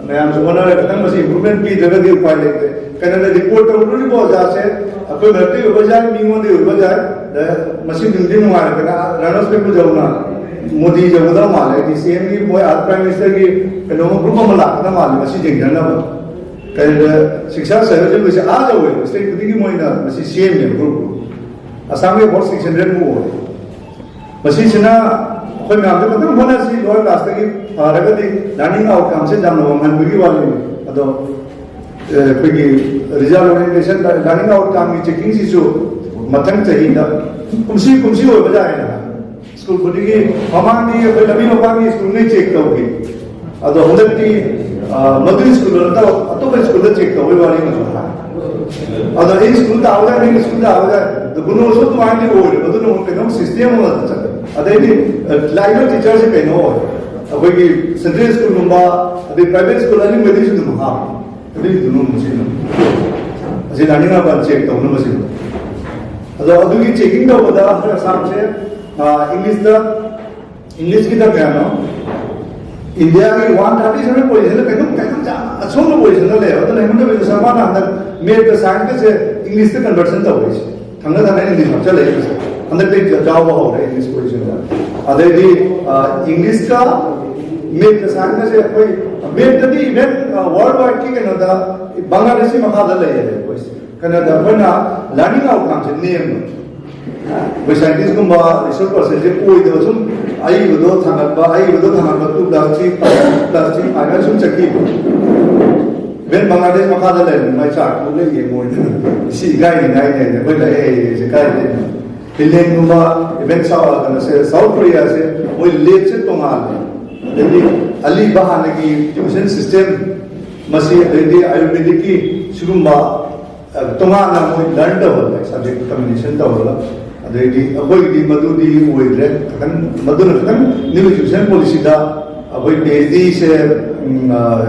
ꯃꯌꯥꯝꯁꯨ ꯍꯣꯠꯅꯔꯒ ꯈꯤꯇꯪ ꯃꯁꯤ ꯏꯝꯄ꯭ꯔꯨꯚꯃꯦꯟ ꯄꯤꯗ꯭ꯔꯒꯗꯤ ꯎꯄꯥꯏ ꯂꯩꯇꯦ꯫ ꯀꯩꯅꯣꯗ ꯔꯤꯄꯣꯔꯠ ꯇꯧꯔꯨꯔꯤꯕ ꯑꯣꯖꯥꯁꯦ ꯑꯩꯈꯣꯏ ꯃꯔꯛꯇꯒꯤ ꯑꯣꯏꯕ ꯌꯥꯏ, ꯃꯤꯉꯣꯟꯗꯒꯤ ꯑꯣꯏꯕ ꯌꯥꯏ꯫ ꯑꯗ ꯃꯁꯤ ꯅꯨꯡꯗꯤ ꯅꯨꯡꯉꯥꯏꯔꯦ, ꯀꯩꯅꯣ, ꯔꯥꯅꯣꯁ ꯄꯦꯒꯨ ꯌꯧꯅ ꯃꯣꯗꯤ ꯌꯧꯒꯗꯕ ꯃꯥꯜꯂꯦ, ꯑꯩꯗꯤ ꯁꯤ ꯑꯦꯝꯒꯤ ꯃꯣꯏ ꯑꯥꯔꯠ ꯄ꯭ꯔꯥꯏꯝ ꯃꯤꯅꯤꯁꯇꯔꯒꯤ ꯀꯩꯅꯣꯝꯃ ꯒ꯭ꯔꯨꯞ ꯑꯃ ꯂꯥꯛꯀꯗꯕ ꯃꯥꯜꯂꯦ ꯃꯁꯤ ꯌꯦꯡꯖꯅꯕ꯫ ꯀꯩꯅꯣꯗ ꯁꯤꯛꯁꯥ ꯁꯍꯥꯌꯣꯒꯤꯁꯦ ꯑꯥ ꯌꯧꯋꯦ, ꯁ꯭ꯇꯦꯠ ꯈꯨꯗꯤꯡꯒꯤ ꯃꯣꯏꯅ ꯃꯁꯤ ꯁꯦꯝꯃꯦꯕ ꯒ꯭ꯔꯨꯞ꯫ ꯑꯁꯥꯝꯒꯤ ꯑꯕꯥꯎꯠ ꯁꯤꯛꯁ ꯍꯟꯗ꯭ꯔꯦꯠꯃꯨꯛ ꯑꯣꯏ꯫ ꯃꯁꯤꯁꯤꯅ ꯑꯩꯈꯣꯏ ꯃꯌꯥꯝꯁꯨ ꯈꯤꯇꯪ ꯍꯣꯠꯅꯁꯤ, ꯂꯣꯋꯔ ꯀ꯭ꯂꯥꯁꯇꯒꯤ ꯐꯔꯒꯗꯤ ꯂꯔꯅꯤꯡ ꯑꯥꯎꯠꯀꯝꯁꯦ ꯌꯥꯝꯅ ꯋꯥꯡꯍꯟꯕꯒꯤ ꯋꯥꯔꯤꯅꯤ꯫ ꯑꯗꯣ, ꯑꯦ, ꯑꯩꯈꯣꯏꯒꯤ ꯔꯤꯖꯜ ꯑꯣꯔꯤꯌꯦꯟꯇꯦꯁꯟ, ꯂꯔꯅꯤꯡ ꯑꯥꯎꯠꯀꯝꯒꯤ ꯆꯦꯀꯤꯡꯁꯤꯁꯨ ꯃꯊꯪ ꯆꯍꯤꯗ, ꯀꯨꯝꯁꯤ, ꯀꯨꯝꯁꯤ ꯑꯣꯏꯕ ꯌꯥꯏꯅ꯫ ꯁ꯭ꯀꯨꯜ ꯈꯨꯗꯤꯡꯒꯤ, ꯃꯃꯥꯡꯗꯤ ꯑꯩꯈꯣꯏ ꯂꯝꯕꯤ ꯃꯄꯥꯟꯒꯤ ꯁ꯭ꯀꯨꯜꯉꯩ ꯆꯦꯛ ꯇꯧꯈꯤ꯫ ꯑꯗꯣ ꯍꯟꯗꯛꯇꯤ, ꯑ, ꯃꯗꯨꯒꯤ ꯁ꯭ꯀꯨꯜꯗꯣ ꯅꯠꯇꯕ ꯑꯇꯣꯞꯄ ꯁ꯭ꯀꯨꯜꯗ ꯆꯦꯛ ꯇꯧꯕꯒꯤ ꯋꯥꯔꯤ ꯑꯃꯁꯨ ꯍꯥꯏ꯫ ꯑꯗꯣ ꯑꯩ ꯁ꯭ꯀꯨꯜ ꯇꯥꯕꯗ, ꯑꯩꯒꯤ ꯁ꯭ꯀꯨꯜ ꯇꯥꯕꯗ ꯒꯨꯅꯣꯁꯨ ꯑꯗꯨꯃꯥꯏꯅꯗꯤ ꯑꯣꯏꯔꯦ꯫ ꯃꯗꯨꯅ ꯑꯃꯨꯛ ꯀꯩꯅꯣꯝ ꯁꯤꯁꯇꯦꯝ ꯑꯃ ꯆꯠꯂꯦ꯫ ꯑꯗꯩꯗꯤ, ꯑ, ꯂꯥꯛꯏꯕ ꯇꯤꯆꯔꯁꯦ ꯀꯩꯅꯣ ꯑꯣꯏ, ꯑꯩꯈꯣꯏꯒꯤ ꯁꯦꯟꯇ꯭ꯔꯦꯜ ꯁ꯭ꯀꯨꯜꯒꯨꯝꯕ ꯑꯗꯩ ꯄ꯭ꯔꯥꯏꯚꯦꯠ ꯁ꯭ꯀꯨꯜ ꯑꯅꯤꯃꯛꯗꯤꯁꯨ ꯑꯗꯨꯝ ꯍꯥꯞꯄꯦ꯫ ꯑꯗꯨꯒꯤꯗꯨꯅ ꯑꯃꯨꯛ ꯁꯤꯅ, ꯑꯁꯤ ꯂꯔꯅꯤꯡ ꯑꯥꯎꯠꯀꯝ ꯆꯦꯛ ꯇꯧꯅꯕꯁꯤꯅ꯫ ꯑꯗꯣ ꯑꯗꯨꯒꯤ ꯆꯦꯀꯤꯡ ꯇꯧꯕꯗ ꯑꯩꯈꯣꯏ ꯑꯁꯥꯝꯁꯦ ꯏꯪꯂꯤꯁꯇ, ꯏꯪꯂꯤꯁꯀꯤꯗ ꯀꯌꯥꯅꯣ, ꯏꯟꯗꯤꯌꯥꯒꯤ ꯋꯥꯟ ꯊꯥꯔꯇꯤ ꯁꯚꯦꯟ ꯄꯣꯖꯤꯁꯟꯗ ꯀꯩꯅꯣꯝ ꯀꯩꯅꯣꯝ ꯌꯥꯝ ꯑꯁꯣꯟꯕ ꯄꯣꯖꯤꯁꯟꯗ ꯂꯩꯌꯦꯕ꯫ ꯑꯗꯨꯅ ꯍꯦꯃꯟꯇ ꯕꯤꯁ꯭ꯋ ꯁꯔꯃꯅ ꯍꯟꯗꯛ ꯃꯦꯠꯀ ꯁꯥꯏꯟꯁꯀꯁꯦ ꯏꯪꯂꯤꯁꯇ ꯀꯟꯚꯔꯁꯟ ꯇꯧꯔꯛꯏꯁꯦ꯫ ꯊꯪꯅ ꯊꯪꯅ ꯏꯪꯂꯤꯁ ꯍꯥꯞꯆꯜꯂꯛꯏ꯫ ꯍꯟꯗꯛꯇꯤ ꯌꯥꯎꯕ ꯍꯧꯔꯦ ꯏꯪꯂꯤꯁ ꯄꯣꯖꯤꯁꯟꯗ꯫ ꯑꯗꯩꯗꯤ ꯏꯪꯂꯤꯁꯀ ꯃꯦꯠꯀ ꯁꯥꯏꯟꯁꯀꯁꯦ ꯑꯩꯈꯣꯏ ꯃꯦꯠꯇꯗꯤ ꯏꯚꯦꯟ ꯋꯥꯔꯜ ꯋꯥꯏꯗꯀꯤ ꯀꯩꯅꯣꯗ ꯕꯪꯒ꯭ꯂꯥꯗꯦꯁꯀꯤ ꯃꯈꯥꯗ ꯂꯩꯌꯦ ꯑꯩꯈꯣꯏꯁꯦ꯫ ꯀꯩꯅꯣꯗ ꯑꯩꯈꯣꯏꯅ ꯂꯔꯅꯤꯡ ꯑꯥꯎꯠꯀꯝꯁꯦ ꯅꯦꯝꯕ꯫ ꯑꯩꯈꯣꯏ ꯁꯥꯏꯟꯇꯤꯁꯀꯨꯝꯕ ꯔꯤꯁꯔꯆ ꯄꯔꯁꯟꯁꯦ ꯑꯣꯏꯗꯕ ꯁꯨꯝ ꯑꯏꯕꯗꯣ ꯊꯥꯡꯒꯠꯄ, ꯑꯏꯕꯗꯣ ꯊꯥꯡꯒꯠꯄ, two plus three, plus three ꯍꯥꯏꯅ ꯁꯨꯝ ꯆꯠꯈꯤꯕ꯫ ꯏꯚꯦꯟ ꯕꯪꯒ꯭ꯂꯥꯗꯦꯁ ꯃꯈꯥꯗ ꯂꯩꯔꯝꯃꯤ ꯃꯥꯏ ꯆꯥꯔꯠꯇꯨ ꯂꯣꯏ ꯌꯦꯡꯉꯨ꯫ ꯁꯤ ꯏꯀꯥꯏꯅꯤꯡꯉꯥꯏꯅꯦ ꯑꯩꯈꯣꯏ ꯂꯥꯏꯔꯤꯛ ꯍꯩꯔꯤꯁꯦ ꯀꯥꯏꯗꯩꯅꯣ? ꯐꯤꯟꯂꯦꯟꯒꯨꯝꯕ, ꯏꯚꯦꯟ ꯁꯥꯎ-, ꯀꯩꯅꯣꯁꯦ, ꯁꯥꯎꯠ ꯀꯣꯔꯤꯌꯥꯁꯦ ꯃꯣꯏ ꯂꯦꯞꯁꯦ ꯇꯣꯉꯥꯜꯂꯦ꯫ ꯑꯗꯩꯗꯤ ꯑꯂꯤꯕ ꯍꯥꯟꯅꯒꯤ ꯏꯗꯨꯀꯦꯁꯟ ꯁꯤꯁꯇꯦꯝ, ꯃꯁꯤ ꯑꯗꯩꯗꯤ ꯑꯌꯨꯔꯕꯦꯗꯤꯛꯀꯤ ꯁꯤꯒꯨꯝꯕ ꯇꯣꯉꯥꯟꯅ ꯃꯣꯏ ꯂꯔꯟ ꯇꯧꯍꯜꯂꯦ, ꯁꯕꯖꯦꯛ ꯀꯝꯕꯤꯅꯦꯁꯟ ꯇꯧꯍꯜꯂꯒ꯫ ꯑꯗꯩꯗꯤ ꯑꯩꯈꯣꯏꯒꯤꯗꯤ ꯃꯗꯨꯗꯤ ꯑꯣꯏꯗ꯭ꯔꯦ꯫ ꯈꯤꯇꯪ, ꯃꯗꯨꯅ ꯈꯤꯇꯪ ꯅ꯭ꯌꯨ ꯏꯗꯨꯀꯦꯁꯟ ꯄꯣꯂꯤꯁꯤꯗ ꯑꯩꯈꯣꯏ ꯄꯤ ꯑꯩꯆ ꯗꯤꯁꯦ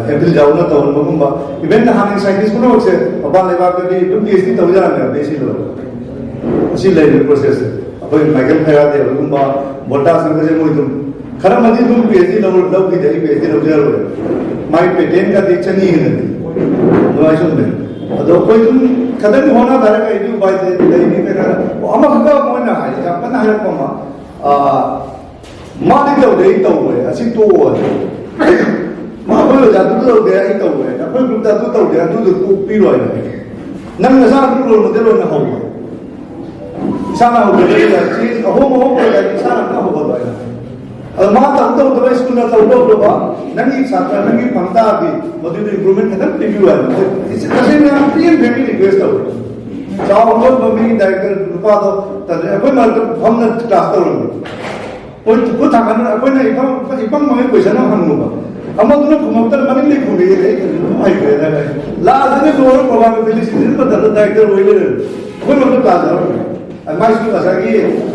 ꯑꯦꯝ ꯐꯤꯜ ꯌꯥꯎꯅ ꯇꯧꯍꯟꯕꯒꯨꯝꯕ꯫ ꯏꯚꯦꯟ ꯍꯥꯟꯅꯒꯤ ꯁꯥꯏꯟꯇꯤꯁ ꯄꯨꯝꯅꯃꯛꯁꯦ ꯃꯄꯥꯟ ꯂꯩꯕꯥꯛꯇꯗꯤ ꯑꯗꯨꯝ ꯄꯤ ꯑꯩꯆ ꯗꯤ ꯇꯧ ꯌꯥꯔꯝꯃꯦꯕ, ꯄꯤ ꯑꯩꯆ ꯗꯤ ꯂꯣꯏꯔꯒ꯫ ꯑꯁꯤ ꯂꯩꯔꯤꯕ ꯄ꯭ꯔꯣꯁꯦꯁꯁꯦ ꯑꯩꯈꯣꯏ ꯃꯥꯏꯀꯦꯜ ꯐꯦꯔꯥꯗꯦ ꯍꯣꯏꯒꯨꯝꯕ, ꯕꯣꯜꯇꯥꯁ ꯍꯣꯏꯒꯁꯦ ꯃꯣꯏ ꯑꯗꯨꯝ ꯈꯔ ꯑꯃꯗꯤ ꯑꯗꯨꯝ ꯄꯤ ꯑꯩꯆ ꯗꯤ ꯂꯧꯔ-, ꯂꯧꯈꯤꯗꯦ, ꯑꯩ ꯄꯤ ꯑꯩꯆ ꯗꯤ ꯂꯧꯖꯔꯣꯏ꯫ ꯃꯥꯏ ꯄꯦꯇꯦꯟꯒꯗꯤ ꯆꯅꯤ ꯍꯦꯟꯅꯗꯤ ꯑꯗꯨꯃꯥꯏꯅ ꯁꯨꯝ ꯂꯩ꯫ ꯑꯗꯣ ꯑꯩꯈꯣꯏ ꯑꯗꯨꯝ ꯈꯤꯇꯪ ꯍꯣꯠꯅ ꯇꯥꯔꯦ, ꯀꯩꯗꯤ ꯎꯄꯥꯏ ꯂꯩ-, ꯂꯩꯅꯤ ꯀꯩꯅꯣ꯫ ꯑꯣ, ꯑꯃꯈꯛꯀ ꯃꯣꯏꯅ ꯍꯥꯏ-, ꯌꯥꯝ ꯀꯟꯅ ꯍꯥꯏꯔꯛꯄ ꯑꯃ, ꯑꯥ, ꯃꯥꯗꯤ ꯇꯧꯗꯦ, ꯑꯩ ꯇꯧꯔꯣꯏ, ꯑꯁꯤ ꯇꯣꯛꯑꯣ꯫ ꯃꯥ ꯑꯩꯈꯣꯏ ꯑꯣꯖꯥꯗꯨ ꯇꯧꯗꯦ, ꯑꯩ ꯇꯧꯔꯣꯏ, ꯑꯩꯈꯣꯏ ꯒ꯭ꯔꯨꯞꯇ ꯑꯗꯨ ꯇꯧꯗꯦ, ꯑꯗꯨꯗꯣ ꯇꯣꯛꯄꯤꯔꯣ ꯍꯥꯏꯅ꯫ ꯅꯪ ꯅꯁꯥ ꯑꯗꯨꯝ ꯔꯣꯜ ꯃꯣꯗꯦꯜ ꯑꯣꯏꯅ ꯍꯧꯔꯣ꯫ ꯏꯁꯥꯅ ꯍꯧꯒꯠꯂꯒ ꯆꯦ ꯑꯍꯣꯡ ꯑꯍꯣꯡꯕ ꯑꯣꯏꯔꯒꯗꯤ ꯏꯁꯥꯅ ꯑꯝꯇ ꯍꯧꯒꯠꯂꯣ ꯍꯥꯏꯅ꯫ ꯑꯗꯣ ꯃꯥ ꯇꯧ ꯇꯧꯗꯕ, ꯁ꯭ꯀꯨꯜꯅ ꯇꯧ ꯇꯧꯗꯕ, ꯅꯪꯒꯤ ꯁꯥꯇ꯭ꯔ ꯅꯪꯒꯤ ꯐꯪ ꯇꯥꯔꯗꯤ ꯃꯗꯨꯗꯤ ꯏꯝꯄ꯭ꯔꯨꯚꯃꯦꯟ ꯈꯤꯇꯪ ꯄꯤꯕꯤꯌꯨ ꯍꯥꯏꯕ꯫ ꯏꯆꯦ ꯇꯁꯦꯡꯅ ꯌꯥꯝ ꯄꯤꯛꯅ ꯄꯤꯛꯅ ꯔꯤꯀ꯭ꯋꯦꯁ ꯇꯧꯋꯦ꯫ ꯆꯥꯎꯔꯕ ꯃꯤ ꯗꯥꯏꯔꯦꯛꯇꯔ ꯅꯨꯄꯥꯗꯣ ꯇꯜꯂꯦ꯫ ꯑꯩꯈꯣꯏ ꯃꯔꯛꯇ ꯐꯝꯅ ꯀ꯭ꯂꯥꯁ ꯇꯧꯔꯝꯃꯤ꯫ ꯃꯣꯏ ꯈꯨꯠ ꯊꯥꯡꯒꯠꯅ ꯑꯩꯈꯣꯏꯅ ꯏꯄꯪ, ꯏꯄꯪ ꯃꯉꯩ ꯀꯣꯏꯁꯟ ꯑꯃ ꯍꯪꯉꯨꯕ꯫ ꯑꯃꯗꯨꯅ ꯈꯨꯝꯃꯛꯇꯅ ꯃꯅꯤꯡꯗꯩ ꯈꯨꯝꯃꯛꯑꯦ, ꯑꯩ ꯀꯔꯤꯅꯣ ꯍꯥꯏꯈ꯭ꯔꯦ ꯍꯥꯏꯔꯦ꯫ ꯂꯥꯁꯇꯗꯤ ꯂꯣꯏꯔ ꯄ꯭ꯔꯣꯒ꯭ꯔꯥꯝꯒꯤ ꯐꯦꯂꯤꯁꯤꯇꯦꯁꯟ ꯃꯇꯝꯗ ꯗꯥꯏꯔꯦꯛꯇꯔ ꯑꯣꯏ ꯂꯩꯔꯝꯃꯤ꯫ ꯑꯩꯈꯣꯏ ꯃꯔꯛꯇ ꯀ꯭ꯂꯥꯁ ꯌꯥꯎꯔꯝꯃꯤ꯫ ꯃꯥꯏꯁꯨ ꯉꯁꯥꯏꯒꯤ,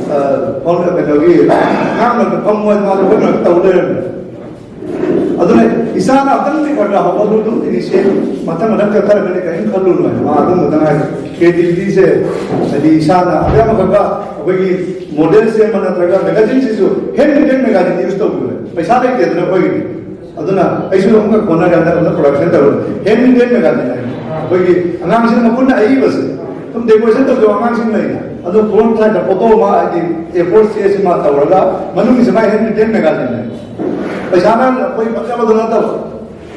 ꯑ, ꯐꯥꯎꯟ-, ꯀꯩꯅꯣꯒꯤ ꯑꯉꯥꯡ ꯃꯔꯛꯇ ꯐꯝꯃꯣ ꯍꯥꯏ ꯃꯥꯗꯣ ꯑꯩꯈꯣꯏ ꯃꯔꯛꯇ ꯇꯧ ꯂꯩꯔꯝꯃꯦ꯫ ꯑꯗꯨꯅ ꯏꯁꯥꯅ ꯑꯝꯇꯪꯗꯤ ꯈꯔ ꯈꯔ ꯍꯧꯒꯠꯂꯨ, ꯑꯗꯨꯝ initiate ꯃꯊꯪ ꯃꯊꯪ ꯆꯠꯊꯔꯒꯗꯤ ꯀꯔꯤꯝ ꯈꯜꯂꯨꯅꯨ ꯍꯥꯏꯕ, ꯃꯥ ꯑꯗꯨꯝꯕꯗ ꯉꯥꯏ꯫ Creativity ꯁꯦ ꯍꯥꯏꯗꯤ ꯏꯁꯥꯅ ꯑꯗꯩ ꯑꯃꯈꯛꯀ ꯑꯩꯈꯣꯏꯒꯤ model ꯁꯦꯝꯕ ꯅꯠꯇ꯭ꯔꯒ magazine ꯁꯤꯁꯨ hand written magazine use ꯇꯧꯕꯤꯌꯨ꯫ ꯄꯩꯁꯥ ꯂꯩꯇꯦꯗꯅ ꯑꯩꯈꯣꯏꯒꯤꯗꯤ꯫ ꯑꯗꯨꯅ ꯑꯩꯁꯨ ꯑꯃꯨꯛꯀ ꯍꯣꯠꯅꯔꯦ, ꯍꯟꯗꯛ ꯑꯃꯨꯛ production ꯇꯧꯔꯦ꯫ Hand written magazine ꯍꯥꯏꯅ ꯑꯩꯈꯣꯏꯒꯤ ꯑꯉꯥꯡꯁꯤꯡ ꯃꯈꯨꯠꯅ ꯑꯏꯕꯁꯦ ꯑꯗꯨꯝ decoration ꯇꯧꯖꯕ ꯑꯉꯥꯡꯁꯤꯡ ꯂꯩꯅ, ꯑꯗꯨ front side ꯇ photo ꯑꯃ ꯍꯥꯏꯗꯤ A four ꯁꯤ ꯑꯃ ꯇꯧꯔꯒ ꯃꯅꯨꯡꯒꯤꯁꯦ ꯃꯥꯏ hand written magazine ꯅꯦ꯫ ꯄꯩꯁꯥꯅ ꯑꯩꯈꯣꯏ ꯐꯖꯕꯗꯣ ꯅꯠꯇꯕ,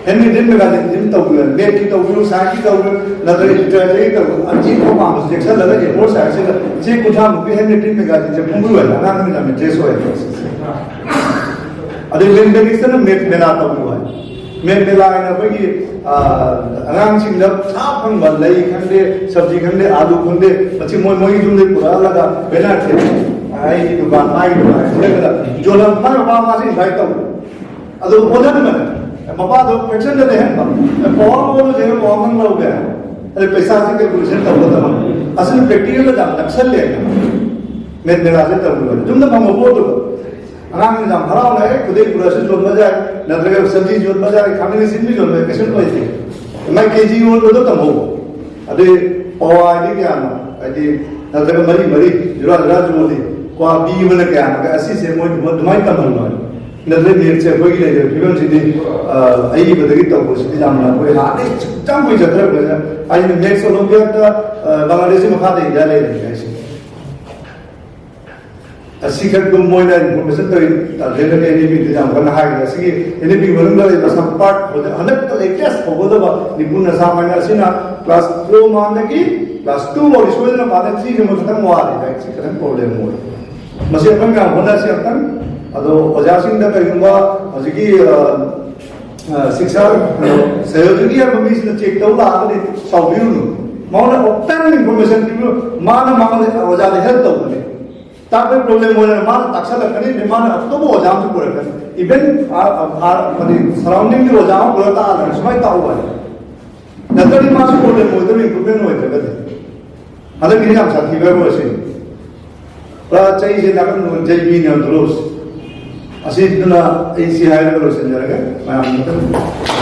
hand written magazine ꯁꯤ ꯑꯗꯨꯝ ꯇꯧꯕꯤꯌꯨ꯫ Math ꯀꯤ ꯇꯧꯕꯤꯌꯨ, science ꯀꯤ ꯇꯧꯕꯤꯌꯨ, ꯅꯠꯇ꯭ꯔꯒ literature ꯒꯤ ꯇꯧꯕꯤꯌꯨ꯫ ꯑꯆꯦꯠꯄ ꯄꯥꯝꯕꯁꯨ ꯆꯦꯛꯁꯤꯜꯂꯒ A four size ꯁꯤꯗ ꯆꯦ ꯀꯨꯟꯊ꯭ꯔꯥ ꯃꯨꯛꯀꯤ hand written magazine ꯁꯦ ꯐꯣꯡꯕꯤꯌꯨ ꯍꯥꯏꯅ ꯑꯉꯥꯡꯁꯤꯡꯅ interest ꯑꯣꯏꯍꯟꯕ꯫ ꯑꯗꯩ ꯂꯦꯟ ꯕꯦꯔꯤꯁꯇꯅ ꯃꯦꯠ ꯃꯦꯂꯥ ꯇꯧꯕꯤꯌꯨ ꯍꯥꯏ꯫ ꯃꯦꯠ ꯃꯦꯂꯥ ꯍꯥꯏꯅ ꯑꯩꯈꯣꯏꯒꯤ, ꯑ, ꯑꯉꯥꯡꯁꯤꯡꯗ ꯄꯩꯁꯥ ꯐꯪꯕ, ꯂꯩ ꯈꯪꯗꯦ, ꯁꯕꯖꯤ ꯈꯪꯗꯦ, ꯑꯥꯂꯨ ꯈꯪꯗꯦ, ꯃꯁꯤ ꯃꯣꯏ, ꯃꯣꯏ ꯌꯨꯝꯗꯒꯤ ꯄꯨꯔꯛꯍꯜꯂꯒ banner ꯁꯦꯝꯃꯤ꯫ ꯑꯩꯒꯤ ꯗꯨꯀꯥꯟ, ꯃꯥꯒꯤ ꯗꯨꯀꯥꯟ ꯁꯦꯝꯃꯒ ꯌꯣꯜꯂꯝ-, ꯃꯥꯏ ꯃꯄꯥ ꯃꯃꯥꯁꯤ invite ꯇꯧ꯫ ꯑꯗꯨ ꯑꯣꯟꯍꯟꯕꯅꯦ꯫ ꯃꯄꯥꯗꯣ fraction ꯗ ꯂꯩꯍꯟꯕ꯫ ꯄꯋꯥ ꯑꯣꯟꯕꯁꯦ ꯄꯋꯥ ꯈꯪ ꯂꯧꯒꯦ꯫ ꯑꯗꯩ ꯄꯩꯁꯥꯁꯦ calculation ꯇꯧꯒꯗꯕ꯫ ꯑꯁꯤꯅ practical ꯗ ꯌꯥꯝ ꯅꯛꯁꯜꯂꯦ꯫ ꯃꯦꯠ ꯃꯦꯂꯥꯁꯦ ꯇꯧꯕꯤꯌꯨ꯫ ꯌꯨꯝꯗ ꯐꯪꯕ ꯄꯣꯠꯇꯨ꯫ ꯑꯉꯥꯡꯁꯤꯡ ꯌꯥꯝ ꯍꯔꯥꯎꯅ, "ꯑꯦ, ꯈꯨꯗꯩ ꯄꯨꯔꯛꯑꯁꯨ ꯌꯣꯟꯕ ꯌꯥꯏ, ꯅꯠꯇ꯭ꯔꯒ ꯁꯕꯖꯤ ꯌꯣꯟꯕ ꯌꯥꯏ, ꯈꯥꯃꯦꯟ ꯑꯁꯤꯟꯕꯤ ꯌꯣꯟꯕ ꯌꯥꯏ", ꯀꯩꯁꯨ ꯂꯩꯇꯦ꯫ ꯃꯥꯏ ꯀꯦ ꯖꯤ ꯌꯣꯟꯕꯗꯣ ꯇꯝꯍꯧꯕ꯫ ꯑꯗꯩ ꯄꯋꯥꯗꯤ ꯀꯌꯥꯅꯣ? ꯍꯥꯏꯗꯤ, ꯅꯠꯇ꯭ꯔꯒ ꯃꯔꯤ ꯃꯔꯤ, ꯖꯨꯔꯥ ꯖꯨꯔꯥ ꯌꯣꯜꯂꯤ꯫ ꯀ꯭ꯋꯥ ꯄꯤ ꯑꯃꯅ ꯀꯌꯥꯅꯣ? ꯑꯁꯤꯁꯦ ꯃꯣꯏ ꯑꯗꯨꯃꯥꯏꯅ ꯇꯝꯍꯜꯂꯣ ꯍꯥꯏ꯫ ꯅꯠꯇ꯭ꯔꯒ ꯃꯦꯠꯁꯦ ꯑꯩꯈꯣꯏꯒꯤ ꯂꯩꯔꯤꯕ ꯐꯤꯕꯝꯁꯤꯗꯤ, ꯑ, ꯑꯏꯕꯗꯒꯤ ꯇꯧꯕꯁꯤꯗꯤ ꯌꯥꯝꯅ ꯑꯩꯈꯣꯏ ꯍꯥꯟꯅꯗꯩ ꯁꯨꯛꯆꯪ ꯀꯨꯏ ꯆꯠꯊꯔꯛꯄꯅꯤꯅ꯫ ꯑꯩꯅ ꯃꯦꯠꯁ ꯑꯣꯂꯣꯝꯄꯤꯌꯥꯗ, ꯑ, ꯕꯪꯒ꯭ꯂꯥꯗꯦꯁꯀꯤ ꯃꯈꯥꯗ ꯏꯟꯗꯤꯌꯥ ꯂꯩꯔꯤꯅꯤ ꯍꯥꯏꯁꯦ꯫ ꯑꯁꯤꯈꯛꯇꯨ ꯃꯣꯏꯅ information ꯇꯧꯔꯤ, ꯇꯥꯖꯦꯟꯗ꯭ꯔ ꯑꯦꯟ ꯏ ꯄꯤꯗꯨ ꯌꯥꯝ ꯀꯟꯅ ꯍꯥꯏꯈ꯭ꯔꯦ꯫ ꯑꯁꯤꯒꯤ ꯑꯦꯟ ꯏ ꯄꯤ ꯃꯅꯨꯡꯗ ꯂꯩꯕ ꯁꯝꯄꯥꯔꯠ ꯍꯧꯖꯤꯛ ꯍꯟꯗꯛꯇ latest ꯍꯧꯒꯗꯕ ꯅꯤꯄꯨ ꯅꯁꯥꯃꯛ ꯑꯁꯤꯅ class four ꯃꯃꯥꯡꯗꯒꯤ class two ꯐꯥꯎꯗꯤ ꯁꯣꯏꯗꯅ ꯄꯥꯅ, three ꯁꯤꯃ ꯈꯤꯇꯪ ꯋꯥꯔꯦ, ꯂꯥꯏꯔꯤꯛꯁꯤ ꯈꯤꯇꯪ problem ꯑꯣꯏ꯫ ꯃꯁꯤ ꯑꯩꯈꯣꯏ ꯃꯌꯥꯝ ꯍꯣꯠꯅꯁꯤ ꯑꯝꯇꯪ꯫ ꯑꯗꯣ ꯑꯣꯖꯥꯁꯤꯡꯗ ꯀꯔꯤꯒꯨꯝꯕ ꯍꯧꯖꯤꯛꯀꯤ, ꯑ, ꯑ, ꯁꯤꯛꯁꯥ, ꯑ, ꯁꯍꯌꯣꯒꯤ ꯍꯥꯏꯕ ꯃꯤꯁꯤꯅ check ꯇꯧ ꯂꯥꯛꯑꯒꯗꯤ ꯁꯥꯎꯕꯤꯔꯨꯅꯨ꯫ ꯃꯉꯣꯟꯗ ꯑꯃꯨꯛꯇꯪ information ꯄꯤꯕꯤꯌꯨ, ꯃꯥꯅ ꯃꯉꯣꯟꯗ ꯑꯣꯖꯥꯗ help ꯇꯧꯕꯅꯦ꯫ ꯇꯥꯛꯄꯩ problem ꯑꯣꯏꯔꯒ ꯃꯥꯅ ꯇꯥꯛꯁꯜꯂꯛꯀꯅꯤ, ꯑꯗꯩ ꯃꯥꯅ ꯑꯇꯣꯞꯄ ꯑꯣꯖꯥ ꯑꯃꯁꯨ ꯄꯨꯔꯛꯀꯅꯤ꯫ Even ꯑ, ꯑ, ꯑ, ꯍꯥꯏꯗꯤ surrounding ꯒꯤ ꯑꯣꯖꯥ ꯑꯃ ꯄꯨꯔꯛ ꯇꯥꯔꯒꯅ ꯁꯨꯃꯥꯏꯅ ꯇꯥꯛꯎ ꯍꯥꯏ꯫ ꯅꯠꯇ꯭ꯔꯗꯤ ꯃꯥꯁꯨ problem ꯑꯣꯏꯗꯣꯏꯅꯤ, improvement ꯑꯣꯏꯗ꯭ꯔꯒꯗꯤ꯫ ꯍꯟꯗꯛꯀꯤꯗꯤ ꯌꯥꯝ ꯁꯥꯊꯤꯕ ꯑꯃ ꯑꯣꯏꯁꯤꯅꯤ꯫ ꯄꯨꯔꯥ ꯆꯩꯁꯦ ꯅꯥꯀꯟ ꯆꯩꯕꯤꯅꯦ ꯇꯧꯔꯤꯁꯦ꯫ ꯑꯁꯤꯗꯨꯅ ꯑꯩ ꯁꯤ ꯍꯥꯏꯔꯒ ꯂꯣꯏꯁꯤꯟꯖꯔꯒꯦ꯫ ꯃꯌꯥꯝ